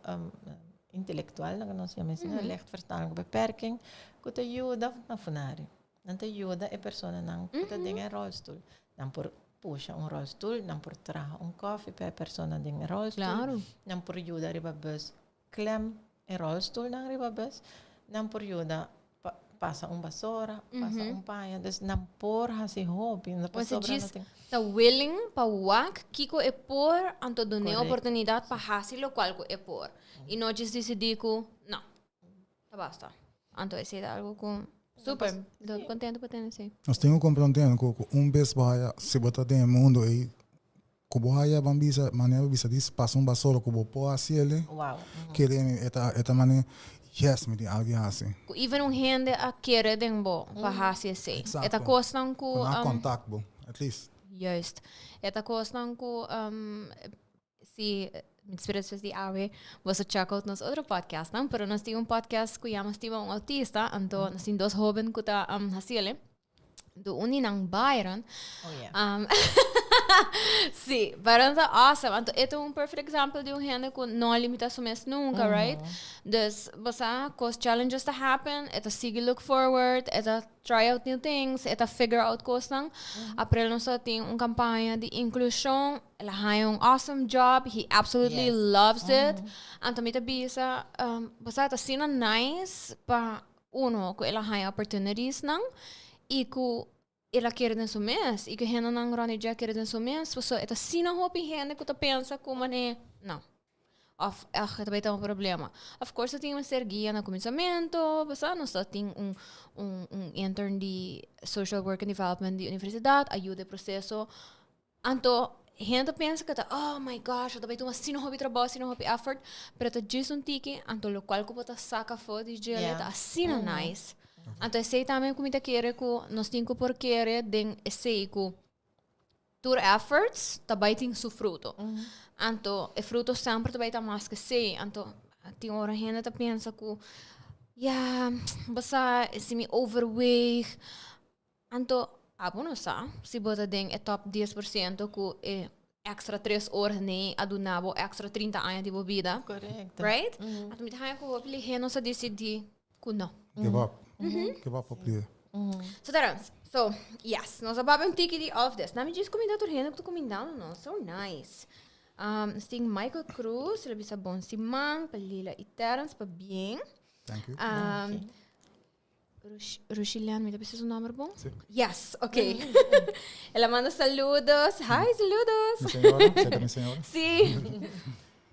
intelektual, loke nos yama asina, licht verstandelijke beperking, ku ta yuda na Funari. Nan ta yuda e personanan ku ta den e rolstoel. Nan por pusha un rolstoel, nan por traha un koffie pa e persona den e rolstoel, nan por yuda riba bus klem e rolstoelnan riba bus, nan por yuda pa pasa un basora, pasa un paña. Dus nan por hasi hopi. No Pues pasobra no djis tin. ta willing pa wak kiko e por, anto dun'e Correcto. oportunidad pa hasi locual cu e por. Y no djis dicidi cu no, ta basta. Anto esey ta algo cu super, mi ta contento pa tende esey. Nos tin cu comprende cu un bes bo haya, si bo ta den e mundo ey, Ku bo haya ban bisa manera bo bisa dis pasa un basoro ku bo por hasi el'e Wow. kere mi e ta e ta mane yes mi tin algu hasi. Ku even un hende a kere den bo pa hasi esei. E ta Exacto. kosnan ku Ku nan a contact bo at least. Juist. E ta kosnan ku si mi ta spera despues di awe boso check out nos otro podcastnan pero nos tin un podcast ku yama Stima un Autista anto nos tin dos hoben ku ta hasi el'e. Do un di nan Byron. Oh yeah. Sí, Byron ta awesome. Anto e ta un perfect example di un hende ku no a limita su mes nunca, right? Dus, bo sa, kos challenges ta happen, e ta sigui look forward, e ta try out new things, e ta figure out kosnan. April nos ta tin un campaña di inclusion, el a haña un awesome job, he absolutely loves it. Anto mi ta bisa, bo sa, ta asina nice pa Uno, ku el a haña opportunitiesnan i ku el a kere den su mes i ku hendenan rònt di dje a kere den su mes. Pasobra e ta asina hopi hende ku ta pensa ku manera no òf ag e ta bai ta un problema. Of course ta tin mester guia na kuminsamentu, pasobra nos ta tin un un un intern di social work and development di universidat a yuda e proseso. Anto hende ta pensa ku ta oh my gosh ta bai tuma asina hopi trabou asina hopi effort pero ta djis un tiki anto lokual ku bo ta saka afó di djele ta asina nice. Anto esei tambe ku mi ta kere ku nos tin ku por kere den esei ku tur efforts ta bai tin su fruto. Anto e fruto semper ta bai ta mas ku esei. Anto tin ora hende ta pensa ku ya bo sa si mi overweeg. Anto abo no sa si bo ta den e top 10% ku e. Extra 3 ora nee a duna bo extra 30 aña di bo bida. Correcto. Right? Anto mi ta haña ku hopi lihé nos a disidí ku no. Give up. Give up op lihé. So Terence, so yes, nos a papia un tiki di all of this. Na mi djis kuminda tur hende ku ta kumindando nos. So nice. Nos tin Michael Cruz, el a bisa bon siman pa Lila i Terence, pa bien. Thank you. Rushilian, mi ta bisa su nomber bon? Sí. Yes, ok. El a manda saludos. Hi, saludos. Mi señora, seta mi señora. Sí.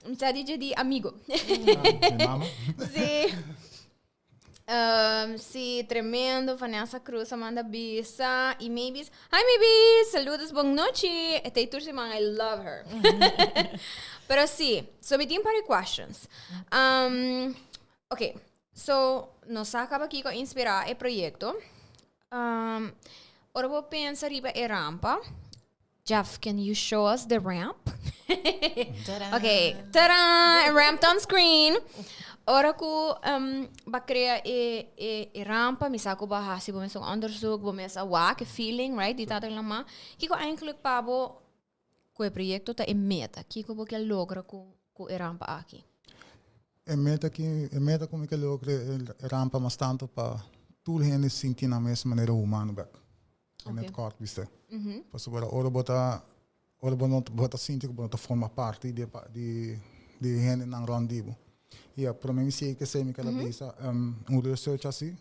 Mi sa dice di amigo. Ah, mi mama. Sí. Sí, tremendo. Vanessa Cruz a manda bisa. Y Maybes. Hi, Maybes. Saludos, bon nochi. Etei tur siman, I love her. Pero sí, so mi tin un par di questions. Ok, so nos sa kaba kiko a inspirá e proyekto. Ora bo pensa riba e rampa, Jeff, can you show us the ramp? Tadaa! Ok, tadaa! Ramped on screen. Ora ku ba krea e e e rampa, mi sa ku bo a hasi bo mes un onderzoek, bo mes a wak e feeling, right, di tata i mama. Kiko eigenlijk pa bo Ku e proyekto ta e meta? Kiko bo ke logra ku ku e rampa aki? E meta ki e meta ku mi ke logra e rampa mas tantu pa tur hende sinti nan mes manera humano bek. In het kort biste. Pasobra ora bo ta ora bo no bo ta sinti ku bo no ta forma parti di e di di e hendenan rònt di bo. I a prome mi sigui kesei mi keda bisa un research asi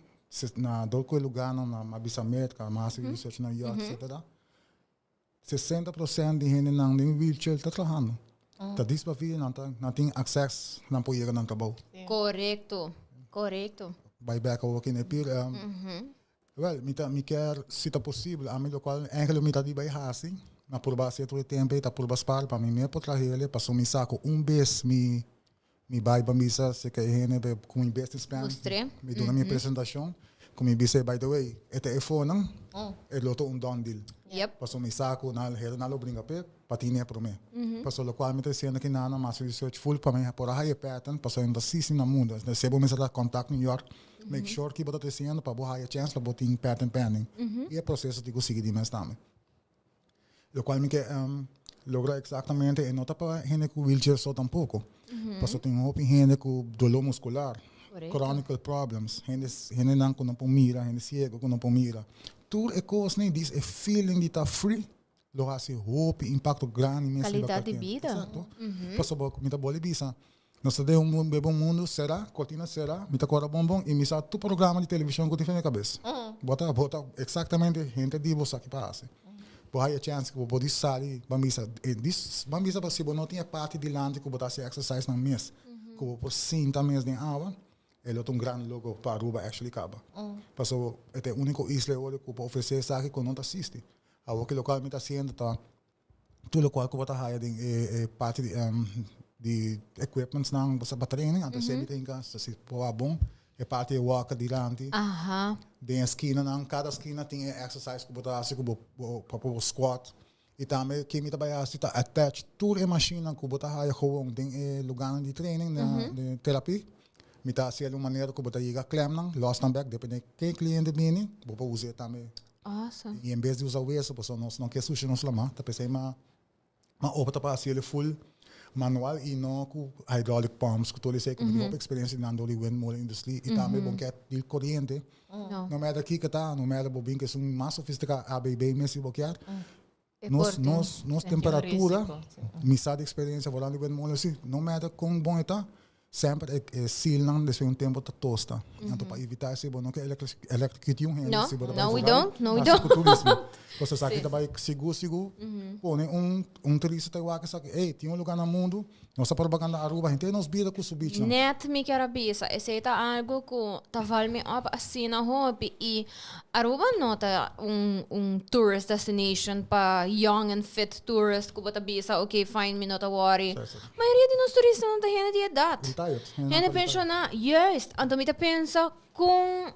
na dor ku e lugarnan na a bisa Merka, mi a hasi research na York etcetera. 60% di hendenan den wheelchair ta trahando. Ta dis pa vida nan ta nan tin access nan por yega nan trabou. Korekto, korekto. Bai bek awor aki na e pir. Wel, mi ta mi kier si ta posibel ami lokual eigenlijk mi ta di bai hasi, mi a purba hasi tur e tempo ei ta purba spaar pa mi mes por trahele pasobra mi sa ku un bes mi Mi bai pa misa cerca e hende pe cu mi business plan. Mustr'é. Mi duna mi presentacion cu mi bisa by the way e ta e fonan e lo ta un done deal. Pasobra mi sa cu nan hende nan lo bringa p'e pa tine e prome. Pasobra locual mi ta diciendo aki nan a haci research full pa mi por a haya e pattern pasobra mi ta sisti na mundo. Esey bo mester ta contact New York make sure ki bo ta diciendo pa bo haya chance pa bo tin patent pending. Y e proceso tin cu sigui di mes tambe. Locual mi ke logra exactamente e no ta pa hende cu wheelchair so tampoco. Pasobra tin hopi hende cu dolor muscular, chronical problems, hende hendenan cu no por mira, hende ciego cu no por mira. Tur e cosnan dis e feeling di ta free lo haci hopi impacto grandi mes riba Calidad di cualkier. bida. Exacto. Pasobra mi ta bolbe bisa Nos ta den un bebe un mundu será, kortina será, mi ta kòrda bon bon i mi sa tur programa di televishon ku tin fen mi kabes. Bo ta bo ta eksaktamente henter di bo sa ki pa hasi. Bo haya chèns ku bo por di sali ban bisa e dis ban bisa pa si bo no tin e parti dilanti ku bo ta hasi exercise nan mes ku bo por sinta mes den awa e lo ta un gran logro pa Aruba actually kaba. Pasobra e ta e úniko isla e ora ku por ofresé esaki ku no ta asisti. Awor ki lokual mi ta hasiendo ta Tur lokual ku bo ta haya den e parti di di equipments nan pa training anto esei mi ta hinka si por wak bon e parti e wòker dilanti den e skinanan kada skina tin e exercise ku bo ta hasi ku bo pa bo squat i tambe ke mi ta bai hasi ta attach tur e mashinnan ku bo ta haya gewoon den e lugarnan di training na den terapi mi ta hasi el un manera ku bo ta yega klem nan lòs nan bèk depende ke kliente bini bo por usa e tambe. Awesome. I en bes di usa weso, pasobra nos no ke sushi nos lama, ta p'esei ma ma opta pa hasi el full manual i no ku hydraulic pumps ku tur esei ku mi tin hopi eksperensia di nan dor di windmolen industrie i tambe bo ke deal koriente. No matter kiko ta, no matter bo bin ku esun mas sofistiká ABB mes si bo kier, nos nos nos temperatura, mi sa di eksperensia vooral di windmolen si, no matter kon bon e ta, Semper e e silnan despues di un tempo ta tosta. Anto pa evita esei bo no ke electrocute un hende No, si bo ta bai no we vooral don't, no we hasi don't. ku turismo. Pasobra esaki ta bai sigur sigur pone un un turista ta wak esaki, ey tin un lugar na mundu, nos ta propaganda Aruba henter nos bida ku su beachnan. Net mi kier a bisa, esei ta algo ku ta val mi op asina hopi i Aruba no ta un un tourist destination pa young and fit tourist ku bo ta bisa ok fine mi no ta worry. Mayoria di nos turistanan ta hende di edat. Retired. Hende Hende pensioná. Juist. Anto mi ta pensa kon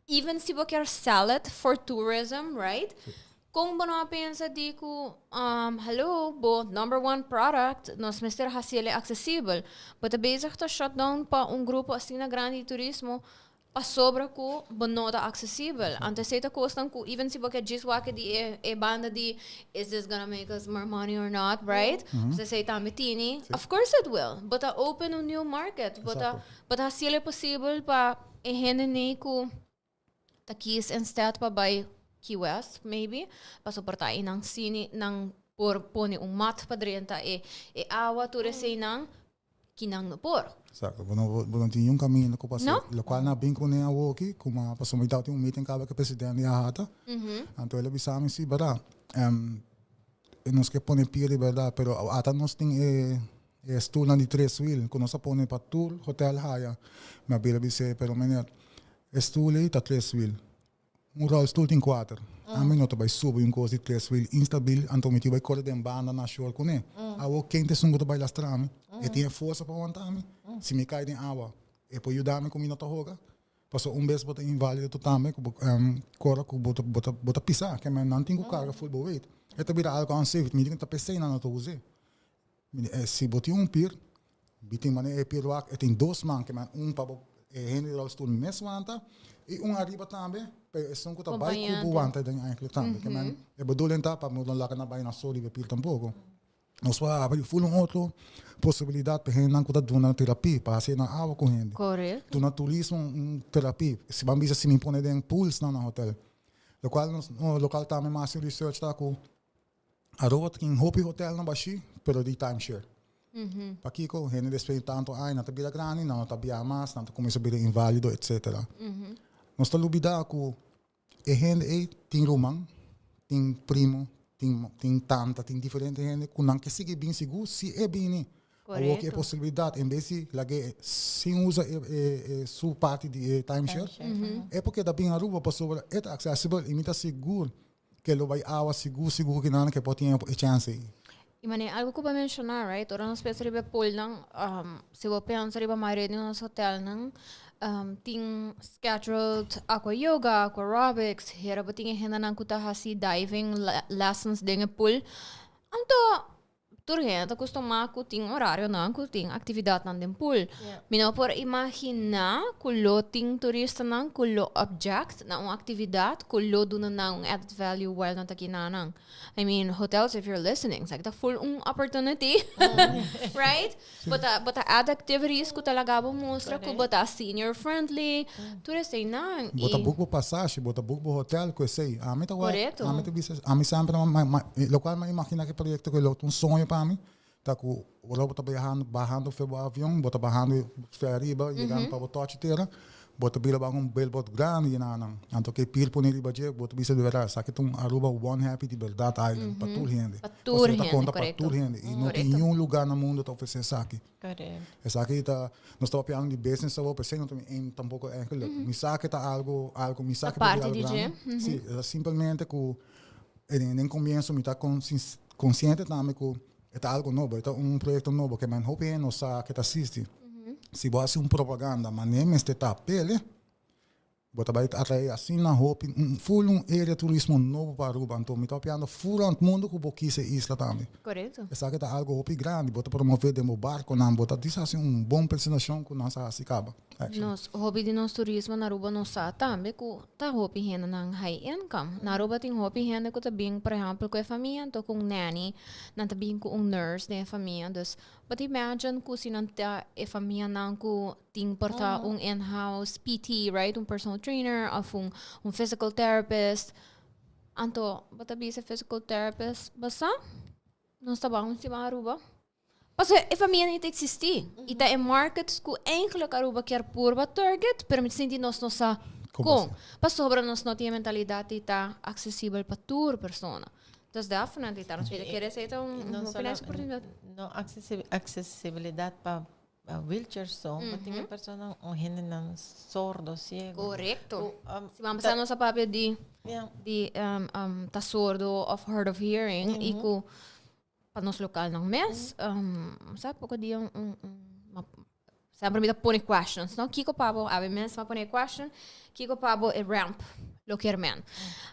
even si bo kier sell it for tourism, right? Kon bo no a pensa di ku hallo, bo number one product nos mester hasi el aksesibel. Bo ta bezig ta shut down pa un grupo asina grandi di turismo. Pasobra ku bo no ta aksesibel. Anto esei ta kosnan ku even si bo ke djis wak di e e banda di is this gonna make us more money or not, right? Pues esei tambe tini. Of course it will. Bo ta open un new market. Bo ta bo ta hasiel e posibel pa e hende nei ku ta kies instead pa bai Key West maybe, pasobra por ta einan sini nan por pone un mat pa drenta e e awa tur eseinan. Ki nan no por. Exacto. Bo no, bo no tin niun caminda cu pasa. No. Locual nan a bin cune awoki, cu ma pasobra mi tabatin un meeting caba cu e president di AHATA. Anto el a bisa mi, si, berdad, nos ke pone pie di berdad, pero ata nos tin e e stoelnan di tres wiel cu nos a pone pa tur hotel haya. Mi a bira bis'é, pero meneer, e stoel ei ta tres wiel. Un rolstoel tin kuater. Ami no ta bai subi un kos di tres wiel instabil, anto mi tin bai kore den banda na shore kuné. Awor ken ta esun ku ta bai lastra mi? E tin e forsa pa wanta mi? Si mi kai den awa, e por yuda mi ku mi no ta hoga? Pasobra un bes bo ta invalido tu tambe ku bo kora ku bo ta bo ta bo ta pisa, ke men nan tin ku karga full bo weight. E ta bira algo unsafe, mi tin ta pesei nan no ta us'é. Si bo tin un pir, bi tin manera e pir wak, e tin dos man, ke men un pa bo e hende di rolstoel mes wanta i un ariba tambe pa esun ku ta bai ku bo wanta den enkele tambe. Ke men e bedoeling ta pa bo no laga nan bai na so riba e pir tampoko. Nos por habri ful un otro posibilidat pa hendenan ku ta duna terapi, pa hasi nan awa ku hende. Duna turismo un terapi. Si ban bisa si mi pone den poolsnan na hotel. Lokual nos lokal tambe mi a hasi research ta ku Aruba tin hopi hotelnan bashí, pero di timeshare. Pakiko? Hende despues di tantu aña nan ta bira grandi, nan no ta biaha mas, nan ta kuminsá bira inválido, etcétera. Nos ta lubidá ku e hende ei tin ruman, tin primo, tin tin tanta, tin diferente hende ku nan ke sigui bin sigur si e bini. Awor ku e posibilidat en bes di lag'é sin usa e e su parti di e timeshare, e por keda bin Aruba pasobra e ta accessible i mi ta sigur Ke lo bai awa sigur sigur ki nan ke por tin e chance ei. I manera algo ku bo a menshoná, right, ora nos pensa riba e poolnan, si bo pensa riba mayoria di nos hotelnan, tin scheduled aqua yoga, aquarobics, hera bo tin e hendenan ku ta hasi diving lessons den e pool. Anto Tur hende ta kustumá ku tin orarionan ku tin aktividatnan den pool. Mi no por imaginá ku lo tin turistanan ku lo object na un aktividat ku lo duna nan un added value while nan ta kina nan. I mean, hotels if you're listening, sa ki ta full un opportunity, right? Bo ta bo ta add activities ku ta laga bo mustra ku bo ta senior friendly, tur eseinan. Bo ta book bo pasashi, bo ta book bo hotel ku esei. Ami ta wak, ami ta bisa, ami semper lokual mi a imagina ku e proyekto ku lo ta un soño pa mi, ta ku ora bo ta biahando, bahando for bo avion, bo ta bahando fe ariba, yegando pa bo tochi tera, bo ta bira baho un billboard grandi yena nan. Anto ke pir pone riba dje, bo ta bisa di berdad, esaki ta un Aruba One Happy di berdad island, pa tur hende. Pa tur hende, Pasobra ta konta pa tur hende i no tin niun lugar na mundo ta ofrece esaki. Esaki ta, nos ta papiando di business awor, p'esei no ta mi aim tampoco eigenlijk. Mi sa ke ta algo, algo, mi sa ke ta algo grandi. Si, e ta simplemente ku den comienso mi ta consciente tambe ku e ta algo nobo, e ta un proyecto nobo ke men hopi hende no sa ke ta asisti. Si bo hasi un propaganda manera mester ta pele, Bo ta bai atrae asina hopi un full un area turismo nobo pa Aruba. Anto mi ta papiando full rond mundo cu bo kies e isla tambe. Correcto. Esaki ta algo hopi grandi. Bo ta promove den bo barconan. Bo ta disa haci un bon presentacion cu nan sa haci caba. Actually. Nos hopi di nos turismo na Aruba nos sa tambe cu ta hopi hendenan high income. Na Aruba tin hopi hende cu ta bin por ehempel cu e famia anto cu un nanny. Nan ta bin cu un nurse den e famia. Dus bo ta imagine cu si nan ta e famianan cu Tin por ta un in-house PT, right? Un personal trainer of un, un physical therapist. Anto, bo ta bisa physical therapist, basa, nos ta ban un siman Aruba. Pasobra e famia ni ta existi. I ta e market ku eigenlijk Aruba kier purba target, pero mi ta sinti nos no sa kon. Pasobra nos no tin e mentalidat di ta aksesibel pa tur persona. Dus definitely, ta nos bida kere esei ta un hopi nice oportunidad. No aksesibilidat pa Wheelchair so, bo tin e personan un hendenan sordo, ciego. Correcto. Si ban pasá nos a papia di di ta sordo of hard of hearing i ku pa nos lokalnan mes, sa poko dia un un semper mi ta pone questions no, kiko pa bo abi mes mi a pone e question, kiko pa bo e ramp lo kier men.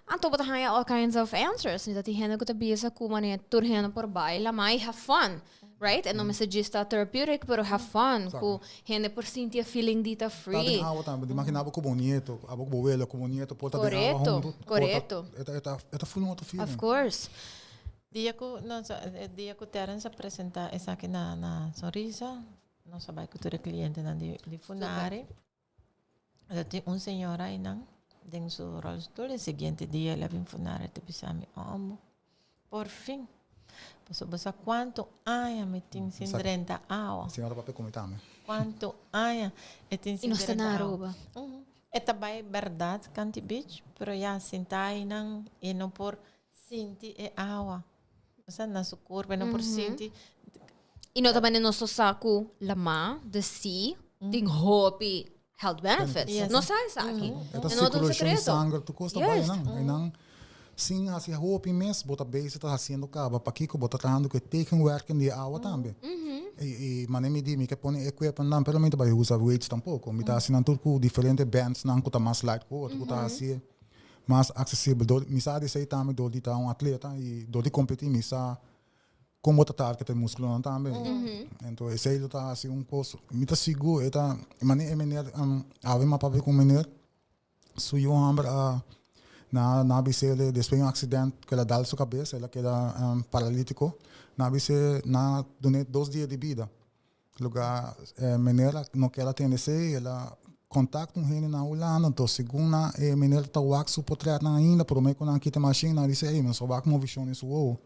Anto bo ta haña all kinds of answers, mi ta tin hende ku ta bisa ku manera tur hende por baila, ma i have fun. Right? E no mester djis ta therapeutic, pero have fun. Ku hende por sinti e feeling di ta Ta free. den awa tambe. Imagina abo ku bo nieto, abo ku bo welo, ku bo nieto por ta den awa Korekto, huntu. Por ta- korekto. E ta, e ta, e ta ful un otro feeling. Of course. Dia ku nos a, e dia ku Terence a presenta esaki na na Sonrisa, nos a bai ku tur e klientenan di di Funari. Lo tin un señora einan den su rolstoel. E siguiente dia el a bin Funari ta bisa mi, Omo, por fin. Pasobra bo sa cuanto aña mi tin sin drenta awa. E señora papia cu mi tambe. Cuanto aña e tin sin Y nos ta drenta na awa. Aruba. E ta bay berdad Kanti Beach, pero ya sinta einan e no por sinti e awa. Osea na su curpa e no por sinti. Y no ta manera nos ta sa cu lama, the sea, tin hopi health benefits. Yes. Nos sa esaki. E ta E no ta un circulacion di secreto. sanger, tur cos ta bay Juist. nan. Einan sin haci hopi mes, bo ta bezig ta haciendo caba. Pakico bo ta trahando cu e tegenwerking di e awa tambe. Y, y mane mi di, mi ke pone equipment nan, pero mi ta bay usa weights tampoco. Mi ta haci nan tur cu diferente bands nan cu ta mas light cu otro, cu ta haci mas accesibel. Dor, mi sa di esey tambe dor di ta un atleta y dor di competi mi sa con bo ta target e musculonan tambe. Entonces esey lo ta haci un cos, mi ta sigur e ta, mane e meneer, awe mi a papia cu un meneer, su yu homber a na na bis'e despues di un accident cu el a dal su cabes, el a keda paralitico, na bis'e na dun'e dos dia di bida. Lugar e meneer a no kier a tende esey, el a contact un hende na Hulanda, enton segun nan e meneer ta wak su potretnan ainda prome cu nan kita e machine, nan a bisa ey, mi no sa wak movicion den su wowo.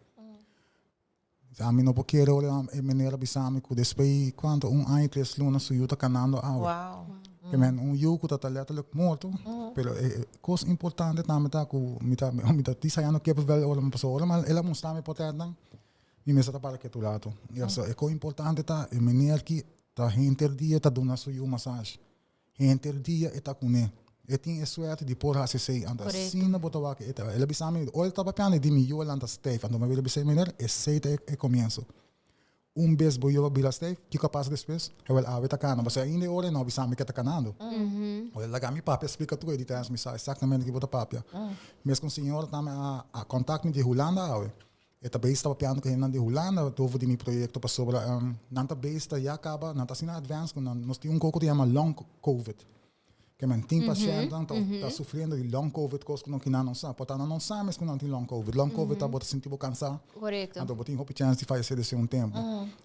Ami no por kere ora e meneer a bisa mi cu despues di cuanto un aña y tres luna su yu ta canando awe. Wow. Ke men un yu cu ta ta letterlijk morto, pero e cos importante tambe ta cu mi ta mi ta disayando kippenvel ora mi pasobra ora el a mustra mi potretnan Mi mester ta para ketu rato. Ya so e kon importante ta e meneer ki ta henter dia ta duna su yu massage. Henter dia e ta kuné. E tin e suerte di por hasi esei. Anto asina bo ta wak e ta. El a bisa mi, ora el ta papiando di mi yu a lanta stijf. Anto mi a bira bisa e meneer, esei ta e komienso. Un bes bo yu a bira stijf, kiko a pasa despues? Awel awe ta kana. Pasobra ainda e ora e no a bisa mi ke ta kanando. Ora el laga mi papia splika tur e details, mi sa exactamente ki bo ta papia. Mes ku un señora tambe a contact mi di Hulanda awe. E ta bezig ta papiando ku hendenan di Hulanda over di mi proyekto pasobra nan ta bezig ta ya kaba, nan ta asina advance ku nan nos tin un koko ku yama long covid. Ke men tin pasientenan ta ta sufriendo di long covid kos ku no kinan no sa. Por ta nan no sa mes ku nan tin long covid. Long covid ta bo ta sinti bo kansa, anto bo tin hopi chèns di fayesé desde un tempu.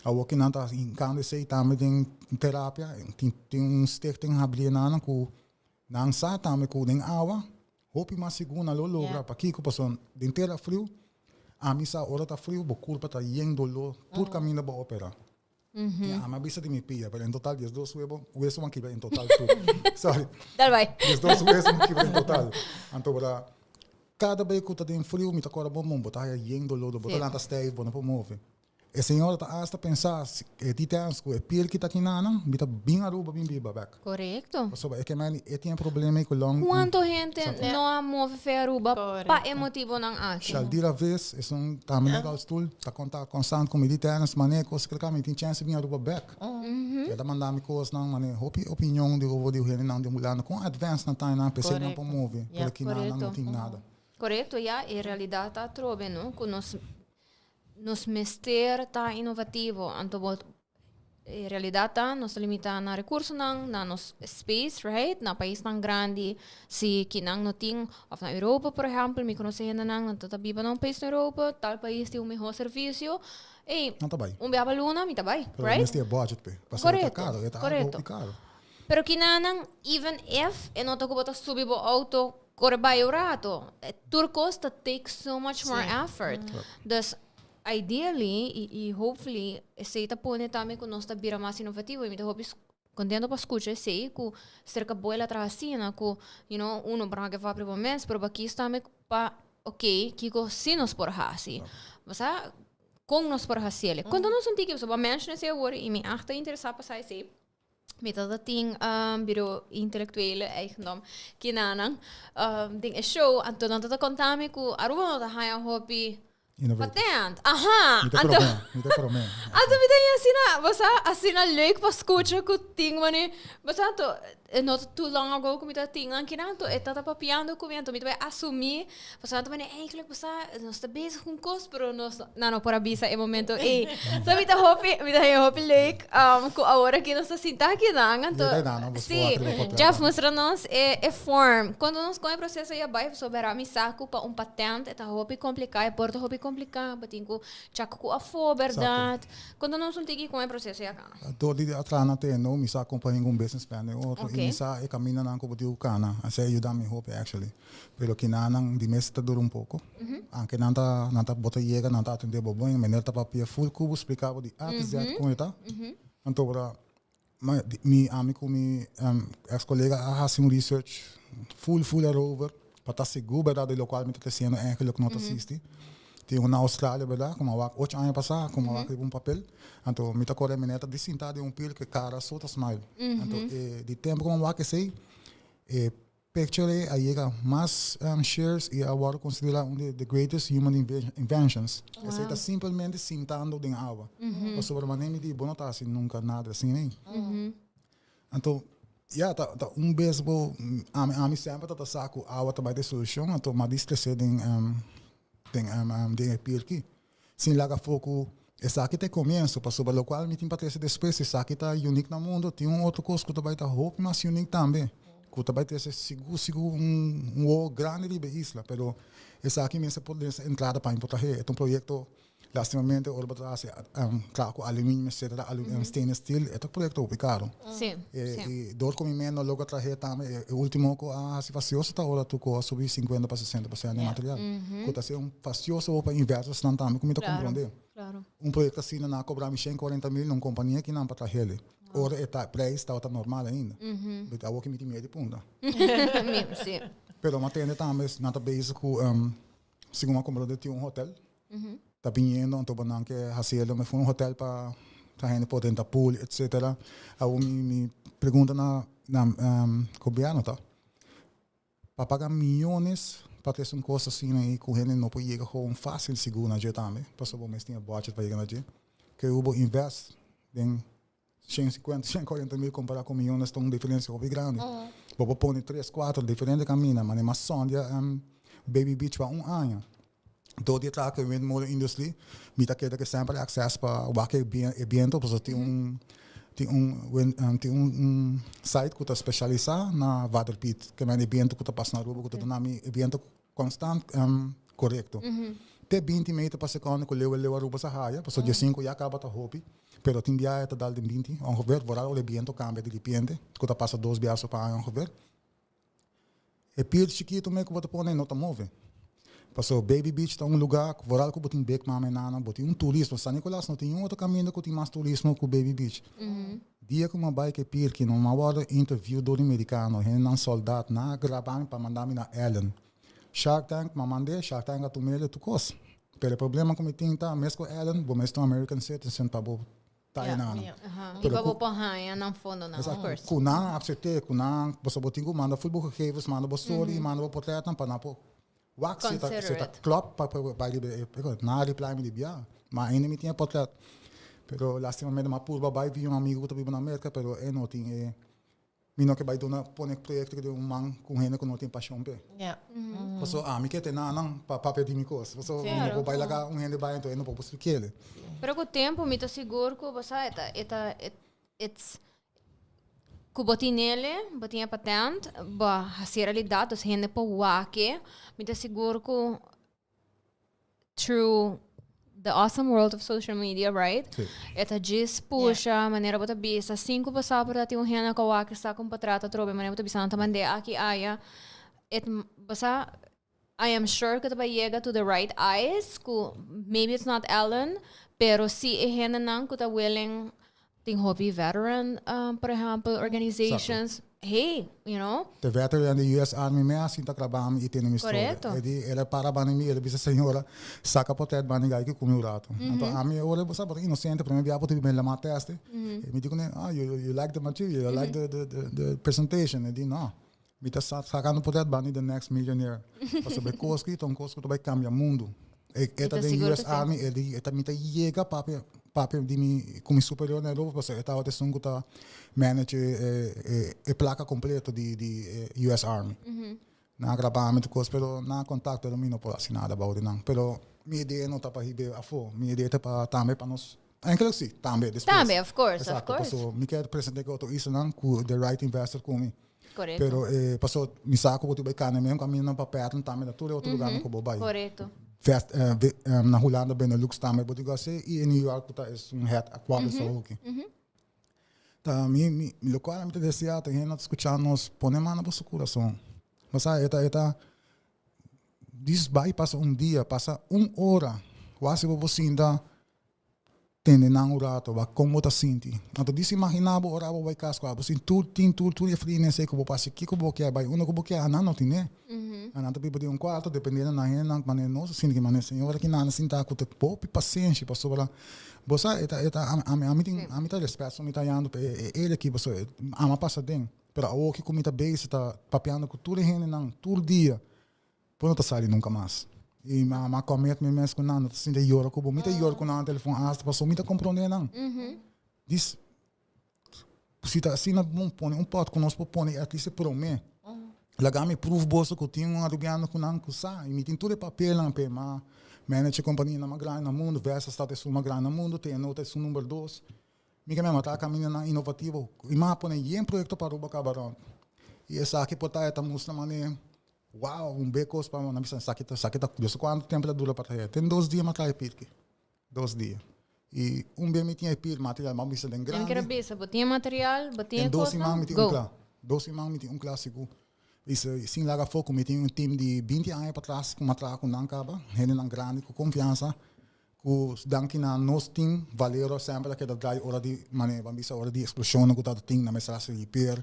Awor ki nan ta hinkando esei tambe den terapia, tin tin un stichting habri nan ku nan sa tambe ku den awa Hopi mas sigur nan lo logra. Pakiko? Pasobra den tera friu, ami sa ora ta friu bo kurpa ta yen doló tur kaminda bo opera. I ami a bisa di mi pia, pero en total diesdos webo, weso bo a kibra en total tur. Sorry. Dal bai. Diesdos weso bo a kibra en total. Anto ora kada bes ku ta den friu mi ta kòrda bon bon bo ta haya yen doló, bo ta lanta stijf, bo no por move. E señora ta hasta pensa si e di tens cu e piel kita kinanan, mi ta bin Aruba bin biba bek. Correcto. Pasobra e ke meni e tin e problema ei cu long. Cuanto hende no a move fe Aruba pa e motibonan aki? Shaldira Vis, esun tambe na rolstoel, ta conta constant cu mi di tens, mane cos kla mi tin chance bin Aruba bek. E ta manda mi cosnan, mane hopi opinion di over di hendenan di Hulanda con advance nan ta nan p'esei nan por move, pero kinanan no tin nada. Correcto, ya e realidad ta atrobe no, cu nos Nos mester ta inovativo, anto bo e realidad ta nos ta limita na recursonan, na nos space, right? Na paisnan grandi si kinan no tin, of na Europa por ehempel, mi conoce hendenan nan ta ta biba na un pais na Europa, tal pais tin un mehor servicio, ey, Nan ta bai. un bia pa luna mi ta bai, Pero right? mester e budget p'e, pasobra e ta Correcto, caro, e ta algo correcto. hopi caro. Pero kinanan, even if e no ta cu bo ta subi bo auto Kore bai un rato. Tur kos ta take so much more effort. Dus ideally y y hopefully esey ta pone tambe ku nos ta bira mas inovativo y mi ta hopi kontento pa skucha esey ku serka bo el a traha asina ku you know uno por haka e fabri bo mes pero bakis tambe pa ok kiko si nos por hasi. Basa kon nos por hasiel. Konta nos un tiki pasobra bo a menshona esey awor y mi echt ta interesa pa sa esey. Mi tata tin um, bureau intellectuele eigendom kinanan um, den e show. Anto nan tata konta mi ku Aruba no ta haña hopi patent. Aha. Mi ta Anto, promé, mi ta promé. anto mi ta asina, bo sa, asina leuk pa skucha ku tin mane, bo sa, anto. Not too long ago ku mi ta tin akinan, anto e ta ta papiando ku mi, anto mi ta bai asumí, pasobra nan ta manera eigenlijk bo sa, nos ta bezig ku un kos, pero nos nan no por a bisa e momento ei. So mi ta hopi, mi ta haña hopi leuk ku awor aki nos ta sinta akinan, anto si, Jeff mustra nos e e form. Konta nos kon e proseso ei a bai, pasobra mi sa ku pa un patent e ta hopi kompliká, e por ta hopi kompliká, bo tin ku chak ku afó, bèrdat? Konta nos un tiki kon e proseso ei a kana. Dor di a traha na TNO mi sa kon pa hinka un business plan den otro i mi sa e kamindanan ku bo tin ku kana. Esei a yuda mi hopi actually. Pero kinanan di mes ta dura un poko. Anke nan ta nan ta bo ta yega nan ta atende bo bon, meneer ta papia full ku bo splika bo di A te Z kon e ta. Anto ora mi ami ku mi ex kolega a hasi un research full full erover pa ta sigur berdad di lokual mi ta tresiendo eigenlijk no ta sisti. Tin un na Australia berdad ku mi a wak ocho aña pasa ku mi a wak riba un papel. Anto mi ta kore mi neta di sinta den un pil ku e kara so ta smile. Anto e di tempo ku mi a wak esei e picture ei a yega mas shares i a wòrdu konsiderá un di the greatest human inventions. Esei ta simpelmente sintando den awa. Pasobra manera mi di bo no ta hasi nunka nada asina ei. Anto, ya, ta, ta un bes bo, ami, ami semper ta ta sa ku awa ta bai ta e solushon, anto m'a dis trese den, den, den e pirki. Sin laga afó ku esaki ta e komienso, pasobra lokual mi tin pa trese despues, esaki ta unique na mundo, tin un otro kos ku ta bai ta hopi mas unique tambe, ku ta bai trese sigur, sigur un, un wowo grandi riba e isla, pero esaki mester por den entrada pa mi por trahe. E ta un proyekto. Lastimamente ora bo ta hasi traha ku aluminio etcetera, stainless steel, e ta proyekto hopi karo. I dor ku mi men no logra trahe tambe e ultimo ku a hasi fastioso ta ora tur ku a subi sinkuenta pa 60% di material. Ku ta ser un fastioso pa invertersnan tambe ku mi ta komprondé. Un proyekto asina nan a kobra mi 140 mil na un kompania kinan pa trahel. Ora e ta prijs tabata normal ainda. But awor ki mi tin miedu di punta. Pero mi a tende tambe nan ta bezig ku Segun a comprende tin un hotel ta biniendo anto bo nan ke haciendo me un hotel pa pa hende por drenta pool etcetera. Awor mi mi pregunta na na gobierno ta pa paga miyones pa trece un cos asina y cu hende no por yega gewoon facil sigur na dje tambe pasobra bo mes tin e budget pa yega na dje ke bo invest den 150, 140 mil compará cu miyones ta un diferencia hopi grandi. Bo por pone tres, cuatro diferente camina, mane mas sondia Baby Beach pa un aña. Door di e traha cu e windmolen industry, mi ta keda cu semper access pa wak e e biento, pasobra tin un tin un wind tin un site cu ta specialisa na waterpiet, ke mende e biento cu ta pasa na Aruba cu ta duna mi e biento Constant corecto. Te 20 meter pa seconde cu leu e leu Aruba sa haya, pasobra 15 ya caba ta hopi, pero tin biaha ta dal den 20 ongeveer, vooral ora e biento cambia di ripiente, cu ta pasa dos biaha so pa aña ongeveer. E pier chikito me cu bo ta pone no ta move. Pasobra Baby Beach ta un lugar cu vooral cu bo tin big mama y nana, bo tin un turismo. San Nicolas no tin niun otro caminda cu tin mas turismo cu Baby Beach. Dia ku mi a bai ku e pirki no, mi a wòrdu interview dor di merikano, hendenan sòldat, nan a graba mi pa manda mi na Ellen. Shark Tank, mi a mand'é, Shark Tank a tum'é tur kos. Pero e problema ku mi tin ta, mes ku Ellen, bo mes ta un American citizen pa bo ta e nan. I pa bo por haña nan fondonan, of course. Ku nan a aksept'é, ku nan, pasobra bo tin ku manda full bo gegevens, manda bo story, manda bo portretnan pa nan por wak si ta si ta klop pa bai riba e nan a reply mi di bia ma ainda mi tin e portret pero lastimamente mi a purba bai via un amigo ku ta biba na Merka pero e no tin e mi no ke bai duna pone proyekto den un man ku un hende ku no tin pashon p'e pasobra ami ke te nan pa papia di mi kos pasobra mi no por bai laga un hende bai anto e no por splikel. Pero ku tempu mi ta sigur ku bo sa e ta e ta it's Ku bo tin nele, bo tin e patent, bo a hasi realidat, dus hende por wak e. Mi ta sigur ku through the awesome world of social media, right? Sí. E ta djis pusha, manera bo ta bisa, sin ku bo sa por ta tin un hende ku a wak esaki un potrèt atrobe, manera bo ta bisa nan ta mand'é aki aya. Et, bo sa, I am sure ku ta bai yega to the right eyes, ku maybe it's not Ellen, pero si e hendenan ku ta willing, tin hopi veteran, por ehempel, organizations, hey, you know. De veteran di US Army me a sinta graba mi i tene mi storia. Correcto. E di, el a para banda mi, el a bisa, Señora, saca portret banda gai ki cumi un rato. Anto ami ora bo sa bo ta inocente, primer bia bo ta bini lama teste. E mi di cune, ah, you, you like the material, you like the, the, the, the presentation. E di, no. Mi ta sa sacando poder bani the next millionaire. Pasobra e cos ki ta un cos cu ta bay cambia mundo. E, e ta den US Army, e di, e ta, mi ta yega papia. papia di mi ku mi superior na Europa pasobra e tabata esun ku ta manage e e e plaka kompleto di di e US Army. Nan a graba mi tur kos pero nan a kontak pero mi no por hasi nada bou di nan. Pero mi idea no ta pa hib'é afó, mi idea ta pa tambe pa nos, eigenlijk si, tambe despues. Tambe, of course, of Exacto, course. paso mi kier present'é ku otro islanan ku the right investor ku mi. Correcto. Pero e paso mi sa ku bo tin bai kanda mesmo kaminda pa Pattern tambe na tur e otro lugarnan ku bo bai. Correcto. Vest, na Hulanda Benelux tambe bo tin ku hasi i in New York ku ta esun head aqualis hoki. Ta mi mi lokual mi ta desea ta hende ta skucha nos pone man na boso kurason. Bo sa e ta e ta dis bai pasa un dia pasa un ora wak si bo por sinta tende nan un rato wak kon bo ta sinti. Anto dis imagina bo ora bo bai kas ku abo sin tur tin tur tur e fria esei ku bo pasa kiko bo kier bai unda ku bo kier anan no tine. Anan ta biba den un kuarto dependiendo nan hendenan manera nos ta sinti manera señora ki nan a sinta ku ta hopi pasenshi pasobra Bo sa e ta e ta ami ami tin ami ta respet so mi ta yando pa e e el aki pasobra ami a pasa den pero awoki ku mi ta bezig ta papiando ku tur e hendenan tur dia bo no ta sali nunka mas i mi a commit mi mes ku nan no ta sinti yora ku bo mi ta yora ku nan na telefon asta pasobra mi ta comprende nan dis si ta asina bon pone un pot ku nos por pone at least e prome laga mi proof boso ku tin un arubiano ku nan ku sa i mi tin tur e papelnan p'e ma manage e kompanianan mas grandi na mundu Vestas ta esun mas grandi na mundu TNO ta esun number dos mi ke mema ta kamindanan inovativo i mi a pone yen proyekto pa Aruba kaba rònt i esaki por ta e ta mustra manera wow un big kos pa nan bisa esaki ta esaki ta yo sa kuantu tempu ta dura pa traha ten dos dia mi a traha e pirki. Dos dia. I un bia mi tin e pil material, mi a bisa den grandi. Mi kier bisa, bo tin e material, bo tin e Den dos siman kosnan, mi tin un go. kla. Dos siman mi tin un kla sigur. Bisa, sin laga afó ku mi tin un team di binti aña patras ku mi a traha ku nan kaba, hendenan grandi ku konfiansa, ku danki na nos team, Valero semper a keda drai ora di manera, bo a bisa ora di eksploshonnan ku tabata tin, nan mester hasi repair,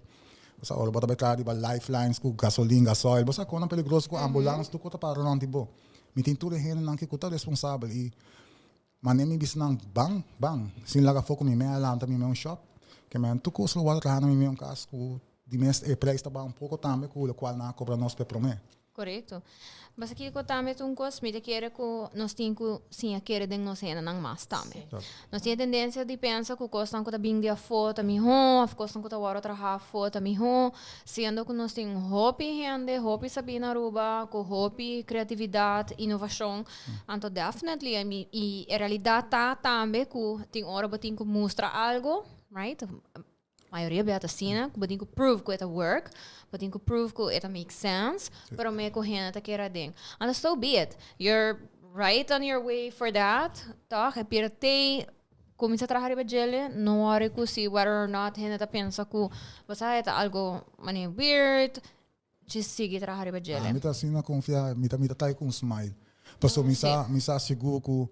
bo sa ora bo ta bai traha riba lifelines ku gasolin, gasoil, bo sa konan peligroso ku ambulans tur ku ta para rònt di bo. Mi tin tur e hendenan ki ku ta responsabel i mane mi bisa nan ban, ban, sin laga afó ku mi mei a lanta mi mei un shop, ke men tur kos lo wòrdu traha na mi mei un kas ku di mes e preis ta baha un poko tambe ku lokual nan a kobra nos p'e promé. Korekto. Basta kiko tambe ta un kos, mi ta kere ku nos tin ku siña kere den nos hendenan mas tambe. Nos tin e tendensia di pensa ku kosnan ku ta bin di afó ta mihó òf kosnan ku ta wòrdu trahá afó ta mihó, siendo ku nos tin hopi hende, hopi sabí na Aruba, ku hopi kreatividat, inovashon. Anto definitely i e realidat ta tambe ku tin ora bo tin ku mustra algu, right? Mayoria bia ta asina, ku bo tin ku prove ku e ta work, bo tin ku prove ku e ta make sense, promé ku hende ta kere aden. Anto so be it. You're right on your way for that, tòg? E pira tei kuminsá traha riba djele, no worry ku si whether or not hende ta pensa ku bo sa e ta algo manera weird, djis sigui traha riba djele. Mi ta asina konfia, mi ta mi ta trae ku un smile. Pasobra mi sa mi sa sigur ku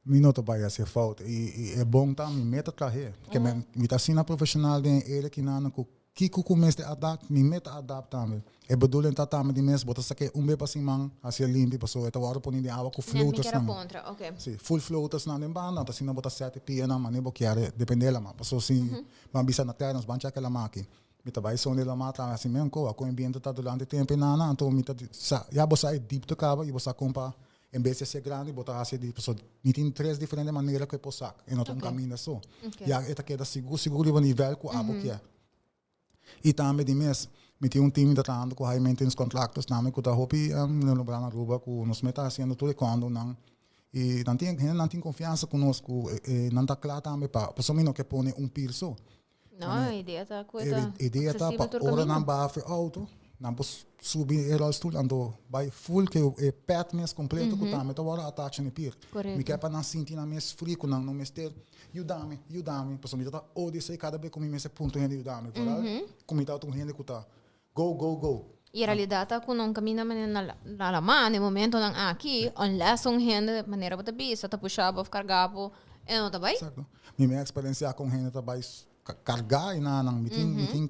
Mi no ta bai hasi e fout. I e bon ta mi meta trahe. Ke men mi ta asina profesional den e area kinan ku kiko ku mester adapt mi meta adapt tambe. E bedoeling ta tambe di mes bo ta sake un be pa siman hasi e limpi pasobra e ta wòrdu poni den awa ku Net mi floaters kier a nan. kontra, oke. Si, full floaters nan den banda anto asina bo ta sèt e pianan manera bo kier depende lama. Pasobra si bo a bisa na tera nos ban chèk e lama aki. Mi ta bai son di lama tambe hasi men koa kon e biento ta durante tempu enana anto mi ta sa ya bo sa e dip ta kaba i bo sa kon pa En bes di hasié grandi bo ta hasié di pasobra mi tin tres diferente manera ku e por sak e no ta un kaminda so. Ya e ta keda sigur sigur riba nivel ku abo kier. I tambe di mes mi tin un team mi ta trahando ku high maintenance contractors tambe ku ta hopi renombrá na Aruba ku nos mes ta hasiendo tur e kondonan i nan tin hende nan tin konfiansa ku nos ku nan ta kla tambe pa pasobra mi no ke pone un pir so. No, e idea ta ku e ta E idea ta pa accesibel tur ora kaminda. nan baha for auto, nan por subi e rolstoel anto bai full ke e pad mes completo ku tambe ta wòrdu attach na e pier. Mi Korekto. ke pa nan sinti nan mes free ku nan no mester yuda mi, yuda mi, pasobra mi ta ta odia esei kada bes ku mi mester puntra un hende yuda mi, vooral ku mi ta un hende ku ta go, go, go. I e realidat ta ku nan kaminda manera na na lama na e momentonan aki, unless un hende manera bo ta bisa ta pusha bo of karga bo, e no ta bai. Exacto. Mi mi a experiencia con hende ta bai carga y nan, mi tin, mi tin.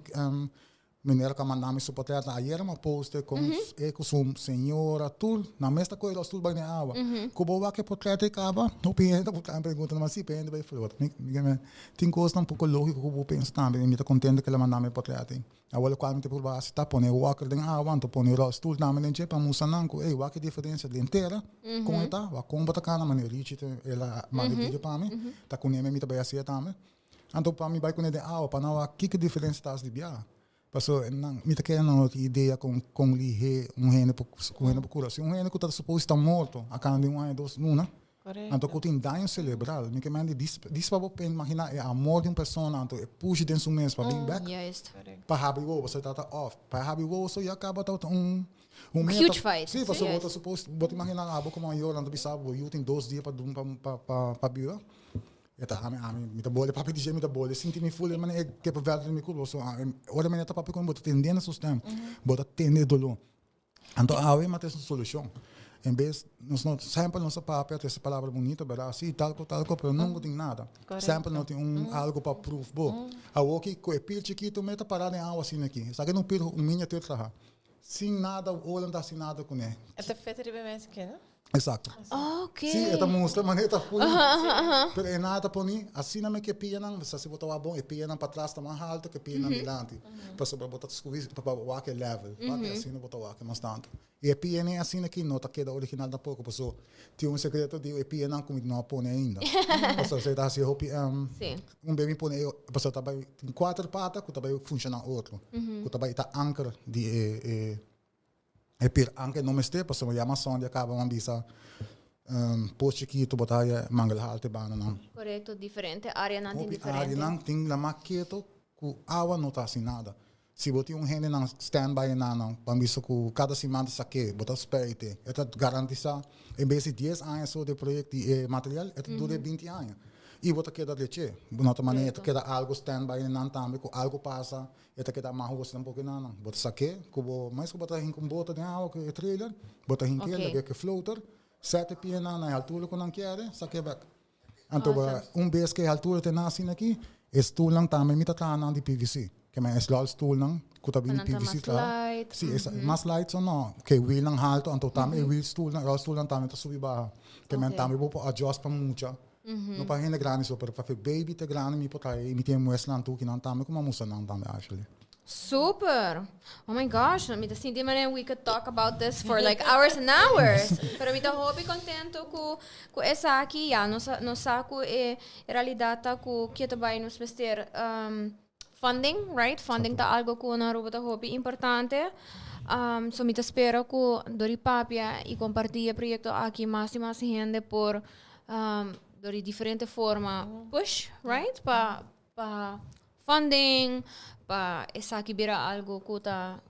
Meneer ka manda mi su portret ayera mi a post con e cu su señora tur nan mes ta coge los tur bai den awa. Cu bo wak e portret ei caba hopi hende ta busca mi pregunta nan si hende bai flota. Mi tin cosnan poco logico cu bo pensa tambe y mi ta contento cu el a manda mi e portret ei. Awor locual mi ta purba haci ta pone walker den awa anto pone rolstoel tambe den dje pa mustra nan cu ey wak e diferencia den tera con e ta wak con bo ta cana manera Richie el a manda e video pa mi ta cune mi ta bai haci e tambe. Anto pa mi bai kuné den awa pa nan wak kiko diferensia ta hasi di biaha. Paso nan mi ta kere nan no tin idea kon kon lihé un hende por un hende por kura. Si un hende ku ta supos ta morto a kanda di un aña dos luna, anto ku tin daño selebral. Mi ke men di dis dis pa bo imaginá e amor di un persona anto e pushi den su mes pa bin bèk pa habri wowo pasobra e ta ta òf. Pa e habri wowo so ya kaba ta un un meta. Huge fight. Si pasobra bo ta supos bo ta imaginá abo komo mayor nan ta bisa bo yu tin 2 dia pa pa pa biba. E ta ami, ami, mi ta bole papia di dje, mi ta bole sinti mi ful e manera e kepa vèlta den mi kurpa. So, ora mi ta papia ku mi, bo ta tende na su stèm, bo ta tende e doló. Anto awe mi a trese un solushon. En bes, nos no, semper nos a papia, trese palabra bunito, bèrdat? Si, tal ko, tal ko, pero nunka tin nada. Semper no tin un algu pa proof bo. Awoki ku e pil chikitu mi ta pará den awa asina aki. Esaki ta un pil un miniatur traha. Sin nada, ola no ta hasi nada kuné. E ta feta riba e mes ke, no? Exacto. Ok. Sí, e ta mustra manera ta fui. Pero e nada ta poni, asina mi ke pianan, sa si bo ta wak bon, e pianan patras ta mas halto ke pianan dilanti. Pasobra bo ta squeeze pa bo wak e level. Wak e asina bo ta wak e mas tanto. Y e pianan asina aki no ta keda original tampoco, paso tin un secreto di e pianan cu mi no a pone ainda. Pasobra esey ta haci hopi, un be mi pone e, pasobra ta bay tin cuater pata cu ta bay funciona otro, cu ta bay ta anker di e. E pir anke no mester pasobra ya mas sondi a kaba man bisa pos chikitu bo ta haya mangel halte banda nan. Korekto, diferente areanan tin Hopi diferente. areanan tin lama keto ku awa no ta hasi nada. Si bo tin un hendenan stand by enan nan ban bisa ku kada siman ta sak'é, bo ta spuit'é, e ta garantisa en bes di dies aña so di e proyekto di e material e ta dura e 20 aña i bo ta keda lech'é. Bo no ta manera e ta keda algu stand by enan tambe ku algu pasa E ta keda mahu boso tampoco na nan. Bo ta sak'é ku bo mes ku bo ta hinka un bota den awa ku e trailer, bo ta hink'é lag'é ku e floater, sete pia nan na e altura ku nan kier, sak'é bek. Anto bo un bes ku e altura te na asina aki, e stulnan tambe mi ta traha nan di PVC. Ke men e slòlstulnan ku ta bini PVC traha. Si, e mas light so no. Ku e wielnan haltu, anto tambe e wielstulnan, rolstulnan tambe ta subi baha. Ke men tambe bo por adjust pa mucha. No pa hende grandi so, pero pa fe baby te grandi mi por trae y mi tin e muestra tur ki nan tambe como a mustra nan tambe actually. Super! Oh my gosh, mi ta sinti manera we could talk about this for like hours and hours. Pero mi ta hopi contento cu cu esaki. Ya, nos a nos sa cu e realidad ta cu ke ta bay nos mester funding, right? Funding ta algo cu na Aruba ta hopi importante. So mi ta spera cu dor di papia y comparti e proyecto aki mas y mas hende por dor di diferente forma push, right? Pa pa funding, pa esaki bira algo cu ta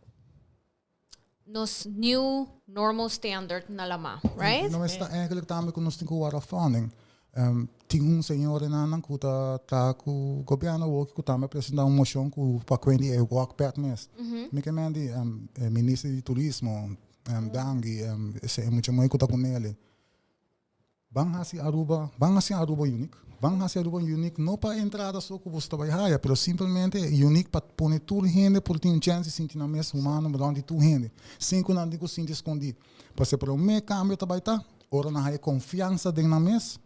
nos new normal standard na lama, right? No esta eigenlijk tambe cu nos tin cu wara funding. Tin un señor enanan cu ta traha cu gobierno awoki cu tambe a presenta un mocion cu pa cuenta di e walkpad mes. Mi ke men di e minister di turismo, Dangui, e mucha muhe cu ta cu nele. Ban hasi Aruba, ban hasi Aruba unique. Ban hasi Aruba unique no pa entrada so ku boso ta bai haya, pero simplemente unique pa pone tur hende por tin un chance di sinti nan mes humano rond di tur hende, sin ku nan tin ku sinti skondí. Pasobra promé kambio ta bai ta ora nan haya konfiansa den nan mes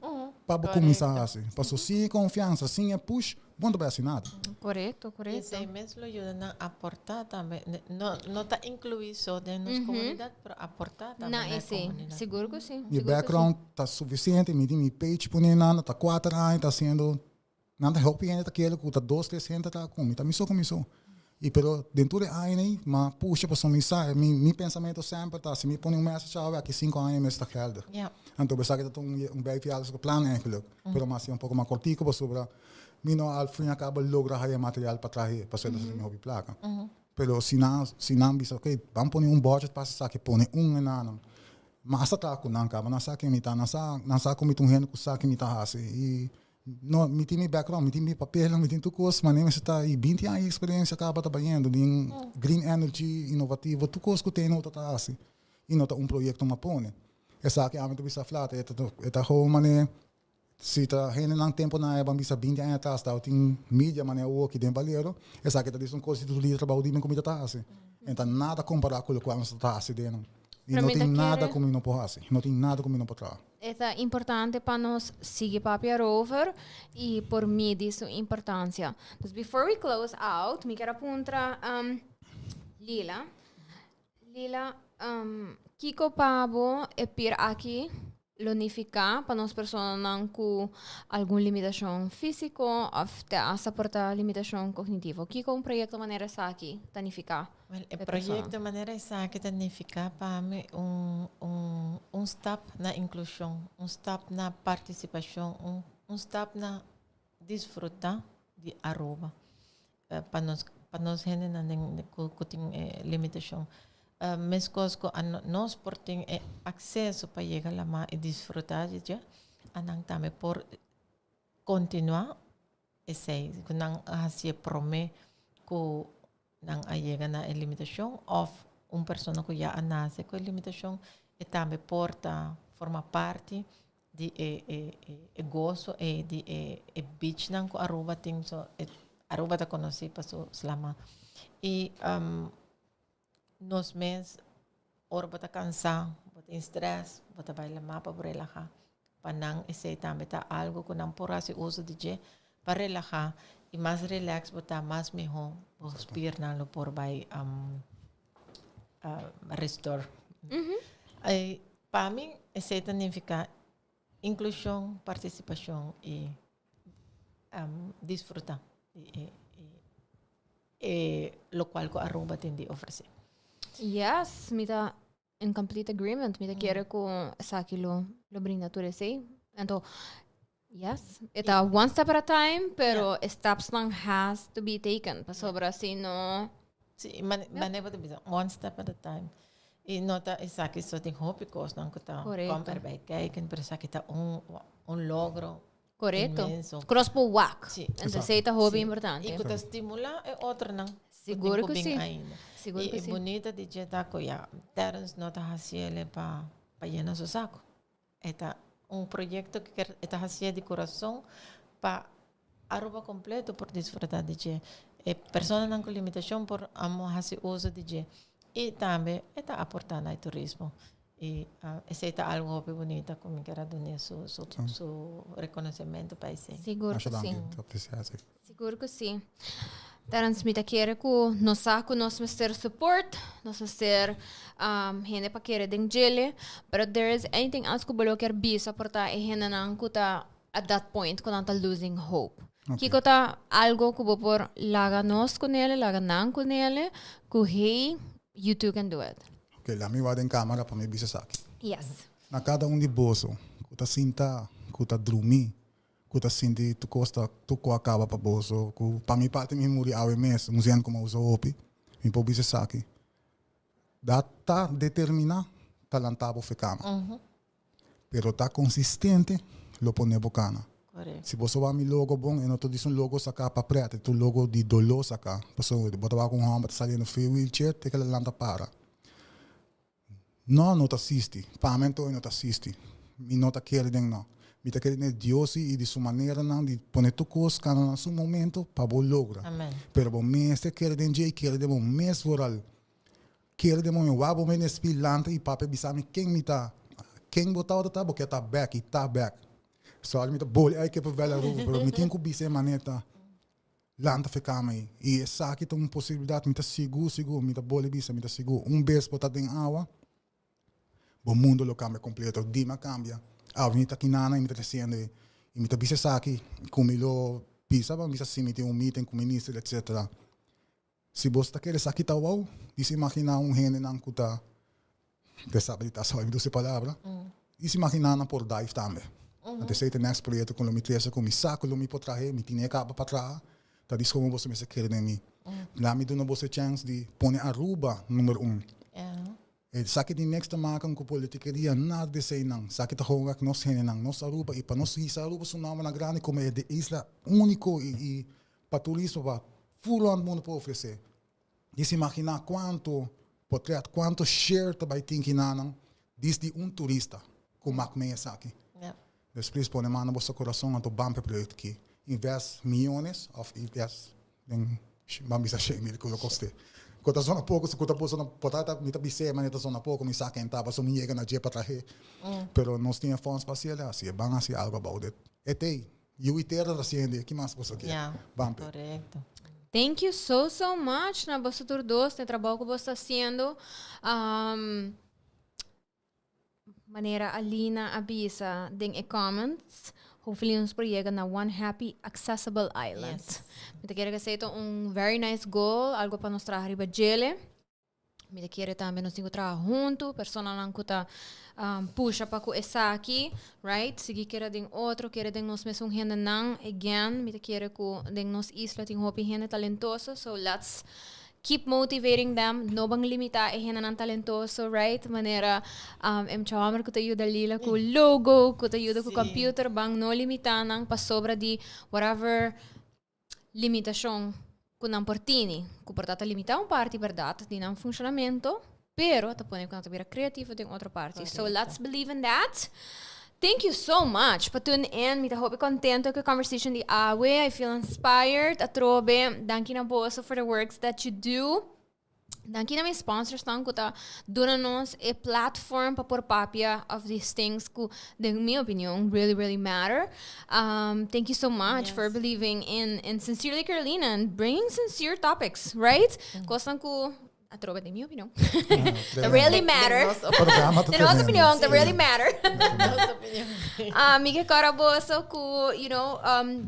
pa bo kuminsá hasi. Pasobra sin e konfiansa, sin e push, Bo no ta bai hasi nada. Korekto, korekto. Esei mes lo yuda nan aportá tambe. No, no ta inkluí so den nos komunidat, pero aportá tambe Na na e esei. komunidat. Sigur ku si. Mi Sigur ku si. background ta sufisiente, mi tin mi page pone nan, ta kuater aña ta hasiendo, nan ta hopi hende ta kere ku ta dos, tres hende ta ku mi, ta mi so ku mi so. I pero den tur e aña ei, m'a pusha pasobra mi sa, mi mi pensamentu semper ta si mi pone un message awe aki sinku aña mes ta geldig. Anto esaki ta un un bijverjaardagsche plan eigenlijk, pero m'a hasi un poko mas kortiku pasobra Mi no al fin a cabo logra haya material pa trahe, pasobra ta mi hopi placa. Pero si nan, si nan bisa, ok, ban pone un budget pa esaki, pone un enanan. Ma hasta traha cu nan caba, nan sa ken mi ta, nan sa, nan sa cu mi ta un hende cu sa ken mi ta haci. Y no, mi tin mi background, mi tin mi papelnan, mi tin tur cos, ma mester ta y 20 aña di experiencia caba ta bayendo den green energy, innovativo, tur cos cu tin ta ta haci. Y no ta un proyecto ma pone. Esaki ami ta bisa flat, e ta, e ta gewoon mane. Si ta hendenan temponan ban bisa 20 aña atras tabatin media manera awoki den Valero, esaki ta disa un cos di tur dia trabou di mi cu mi ta ta haci. En ta nada compara cu locual nos ta ta haci den nan. Y Pero no mi ta tin nada kere cu mi no por haci. No tin nada cu mi no por traha. E ta importante pa nos sigui papia erover y por midi su importancia. Dus before we close out, mi kier a puntra Lila. Lila, kiko pa bo e pier aki lo nifiká pa nos personanan ku algun limitashon físiko òf te asta por ta limitashon kognitivo? Kiko un proyekto manera esaki ta nifiká Wel, e pa e persona? proyekto manera esaki ta nifiká pa mi un un un stap na inklushon, un stap na partisipashon, un un stap na disfrutá di Aruba. Pa nos pa nos hendenan den ku ku tin e limitashon. Meskos ku nos por tin e akseso pa yega lamá i disfrutá di dje, anan tambe por kontinuá esei ku nan a hasié promé ku nan a yega na e limitashon òf un persona ku ya a nase ku e limitashon e tambe por ta forma parti di e e e goso e di e e beachnan ku Aruba tin so e Aruba ta konosí pa su slama i nos mes ora bo ta kansá bo tin stress bo ta bai lama pa bo relahá pa nan esei tambe ta algu ku nan por hasi uso di dje pa relahá i mas relax bo ta mas mihó bo spiernan lo por bai restore. Pa mi esei ta nifiká inklushon, partisipashon i disfrutá di e lokual ku Aruba tin di ofresé. Yes, mi ta in complete agreement. Mi ta kere ku esaki lo lo brinda tur esei. Anto, yes, e ta one step at a time, pero e stepsnan has to be taken. Pasobra si no. Sí, manera bo ta bisa, one step at a time. I no ta esaki so, tin hopi kosnan ku ta kom erbij kijken, pero esaki ta un un logro inmenso. Ku nos por wak. Sí. Entonces esei ta hopi importante. I ku ta stimulá e otronan ku tin Sigur ku ku bin sí. ainda. Sigur I ku e sí. bunita di dje ta ku ya, Terrence no ta hasiele pa pa yena su saku. E ta un proyekto ku ker e ta hasié di kurason pa Aruba kompleto por disfrutá di dje. E personanan ku limitashon por amo hasi uso di dje. I tambe e ta aportá na e turismo. I esei ta algu hopi bunita ku mi ker a dun'é su su su rekonosementu pa esei. Sigur ku Masha si. danki, ta apresiá esei. Sigur ku si. Terence, mi ta kere ku nos sa ku nos mester support, nos mester hende pa kere den djele, pero there is anything else ku bo lo kier bisa por ta e hendenan ku ta at that point ku nan ta losing hope? Kiko ta algo ku bo por laga nos ku nele, laga nan ku nele, ku hey, you too can do it? Ok, laat mi wak den camera pa mi bisa esaki. Yes. Na kada un di boso ku ta sinta, ku ta drumi, ku ta sinti tur kos ta tur ku a kaba pa boso ku pa mi parti mi muri awe mes un zin ku mi a usa hopi mi por bisa esaki da ta determina ta lanta bo fe kama pero ta konsistente lo pone bo kana si boso wak mi logo bon e no ta disi un logo saka pa pret e ta un logo di dolo saka pasobra bo ta wak un homber ta saliendo fe wheelchair te ke lanta para. No, no ta sisti. Pa mi anto e no ta sisti. Mi no ta kere den no. Mi ta kere den e Dios i di su maneranan di pone tur kos kana na su momento pa bo logra. Amen. Pero bo mester kere den dje i kere den bo mes vooral. Kere den bo mes. Wak bo mes den spil lanta i papia bisa mi ken mi ta. Ken bo tabata ta bo ke ta bek i ta bek. Sorry mi ta boli ai ke pa bel Aruba pero mi tin ku bisa e manera. Lanta fe kama ei. I esaki ta un posibilidat, mi ta sigur, sigur, mi ta bole bisa, mi ta sigur, un bes bo ta den awa, bo mundo lo kambia kompleto. Dima a kambia. Awe mi ta kinana i mi ta tresiendo ei. I mi ta bisa esaki ku mi lo bisa, pa mi bisa si mi tin un meeting ku minister etcetera. Si bo ta kere esaki ta wou, dis imaginá un hendenan ku ta te sabi di ta sabi mi duse palabra, dis imaginá nan por dive tambe. Anto esei ta e next proyekto ku lo mi trese ku mi sa ku lo mi por trahe, mi tine kaba pa traha, ta dis komo boso mester kere den mi. La mi duna boso e chèns di pone Aruba number un. Esaki tin niks te maken ku politikeria, nada di eseinan. Esaki ta gewoon wek nos hendenan, nos Aruba i pa nos hisa Aruba su nomber na grandi komo e de isla úniko i pa turismo pa full rond mundo por ofresé. Dis imaginá kuantu potret, kuantu share ta bai tin kinanan dis di un turista ku mak mee esaki. Dus please pone man na boso kurason anto ban pa e proyekto aki. Invest miyones of invest den ban bisa 100,000 ku lo kost'é. Ku ta zona poko, ku ta por zona por ta mi ta bis'é manera ta zona poko mi sa ken ta pasobra mi yega na dje pa trah'é. Pero nos tin e fonds pa hasiel hasi e ban hasi algo about it. E t'ei. Yu i tera ta hasiende, ki mas boso kier? Ban p'e. Korekto. Thank you so so much na boso tur dos na e trabou ku boso ta hasiendo. Manera Alina a bisa den e comments, hopefully nos por yega na one happy accessible island. Yes. Mi ta kere ku esei ta un very nice goal, algo pa nos traha riba djele. Mi ta kere tambe nos tin ku traha huntu, personanan ku ta pusha pa ku esaki, right? Sigui kere den otro, kere den nos mesun hendenan. Again, mi ta kere ku den nos isla tin hopi hende talentoso, so let's keep motivating them, no ban limita e hendenan talentoso, right? Manera um, em Chomer ku ta yuda Lila ku logo, ku ta yuda ku computer, ban no limita nan pasobra di whatever limitashon ku nan por tini, ku por ta ta limita un parti berdad di nan funshonamento, pero ta pone ku nan ta bira creativo den otro parti. So let's believe in that. Thank you so much pa tune in. Mi ta hopi contento cu e conversation di awe. I feel inspired. Atrobe, danki na boso for the works that you do. Danki na mi sponsors nan cu ta duna nos e platform pa por papia of these things cu, den mi opinion, really, really matter. Thank you so much for believing in Sincerely Carolina and bringing sincere topics, right? Cosnan cu Atrobe den mi opinion. That really matter. Programa ta Den nos tremendo. opinion, that really matter. Nos opinion. Mi ke kora boso ku, you know,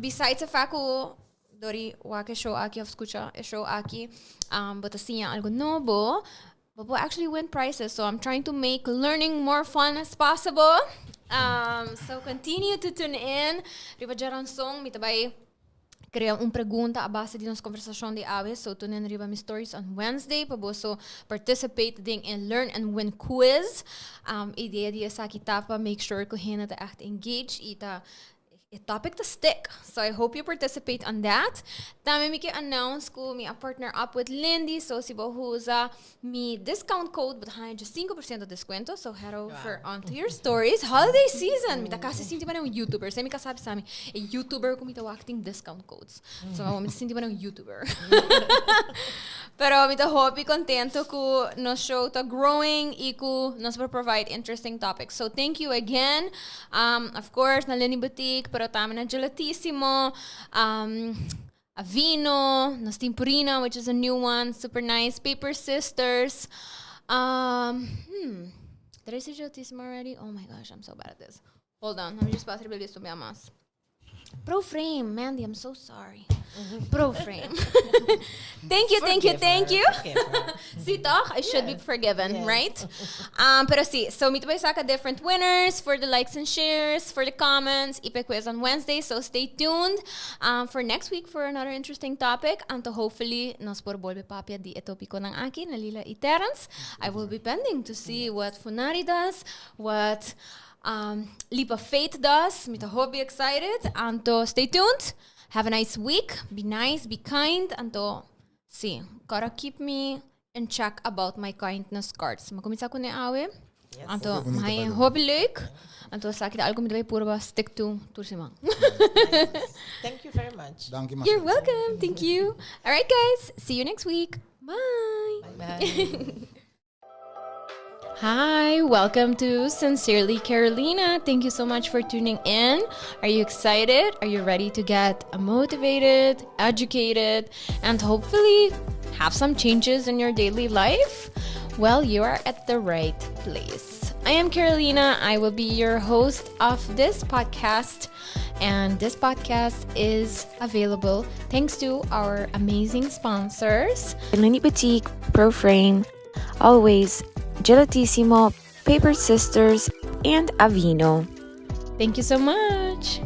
besides the fact ku dori wak e show aki of skucha e show aki, bo ta siña algo nobo, bo por actually win prizes. So I'm trying to make learning more fun as possible. So continue to tune in. Riba djaranson mi ta bai Crea un pregunta a base di nos conversacion di awe, so tune riba mi stories on Wednesday pa boso participate den e Learn and Win quiz. Idea di esaki ta pa make sure cu hende ta echt engage y ta e topic ta stick. So I hope you participate on that. Tambe mi ke announce cu mi a partner up with Lindy, so si bo usa Mi discount code bo ta haña dje 5% descuento, so head over onto your stories. Holiday season! Mi ta casi sinti manera un YouTuber. Esei mi ka sa bisa mi, e YouTuber cu mi ta wak tin discount codes. So mi ta sinti manera un YouTuber. Pero mi ta hopi contento cu nos show ta growing y cu nos por provide interesting topics. So thank you again. Of course na Lenny Boutique, pero tambe na Gelatissimo. Avino, nos tin Purina, which is a new one, super nice. Paper Sisters. Did I say Gelatissimo already? Oh my gosh, I'm so bad at this. Hold on, let me just pass riba listo bia mas. Pro Frame, Mandy, I'm so sorry. Pro Frame. Thank you, thank you, thank you. Sí, toch? I should be forgiven, right? Pero sí, so mi ta bay saca different winners for the likes and shares, for the comments, y p'e quiz on Wednesday, so stay tuned for next week for another interesting topic. Anto hopefully nos por bolbe papia di e topiconan aki, Nalila y Terence. I will be pending to see what Funari does, what Leap of Faith does. Mi ta hopi excited. Anto stay tuned. Have a nice week. Be nice, be kind. Anto, sí, gotta keep me in check about my kindness cards. Mi a cuminsa cune awe. Anto, Hopi bonito, mi by the way. hopi leuk. Anto, esaki ta algo mi ta bay purba stick to tur siman. Thank you very much. Danki masha. You're welcome. Thank you. All right, guys. See you next week. Bye. Bye. Hi, welcome to Sincerely Carolina. Thank you so much for tuning in. Are you excited? Are you ready to get motivated, educated, and hopefully have some changes in your daily life? Well, you are at the right place. I am Carolina. I will be your host of this podcast. And this podcast is available thanks to our amazing sponsors. Mini Boutique, Pro Frame, Always, Gelatissimo, Paper Sisters, and Avino. Thank you so much.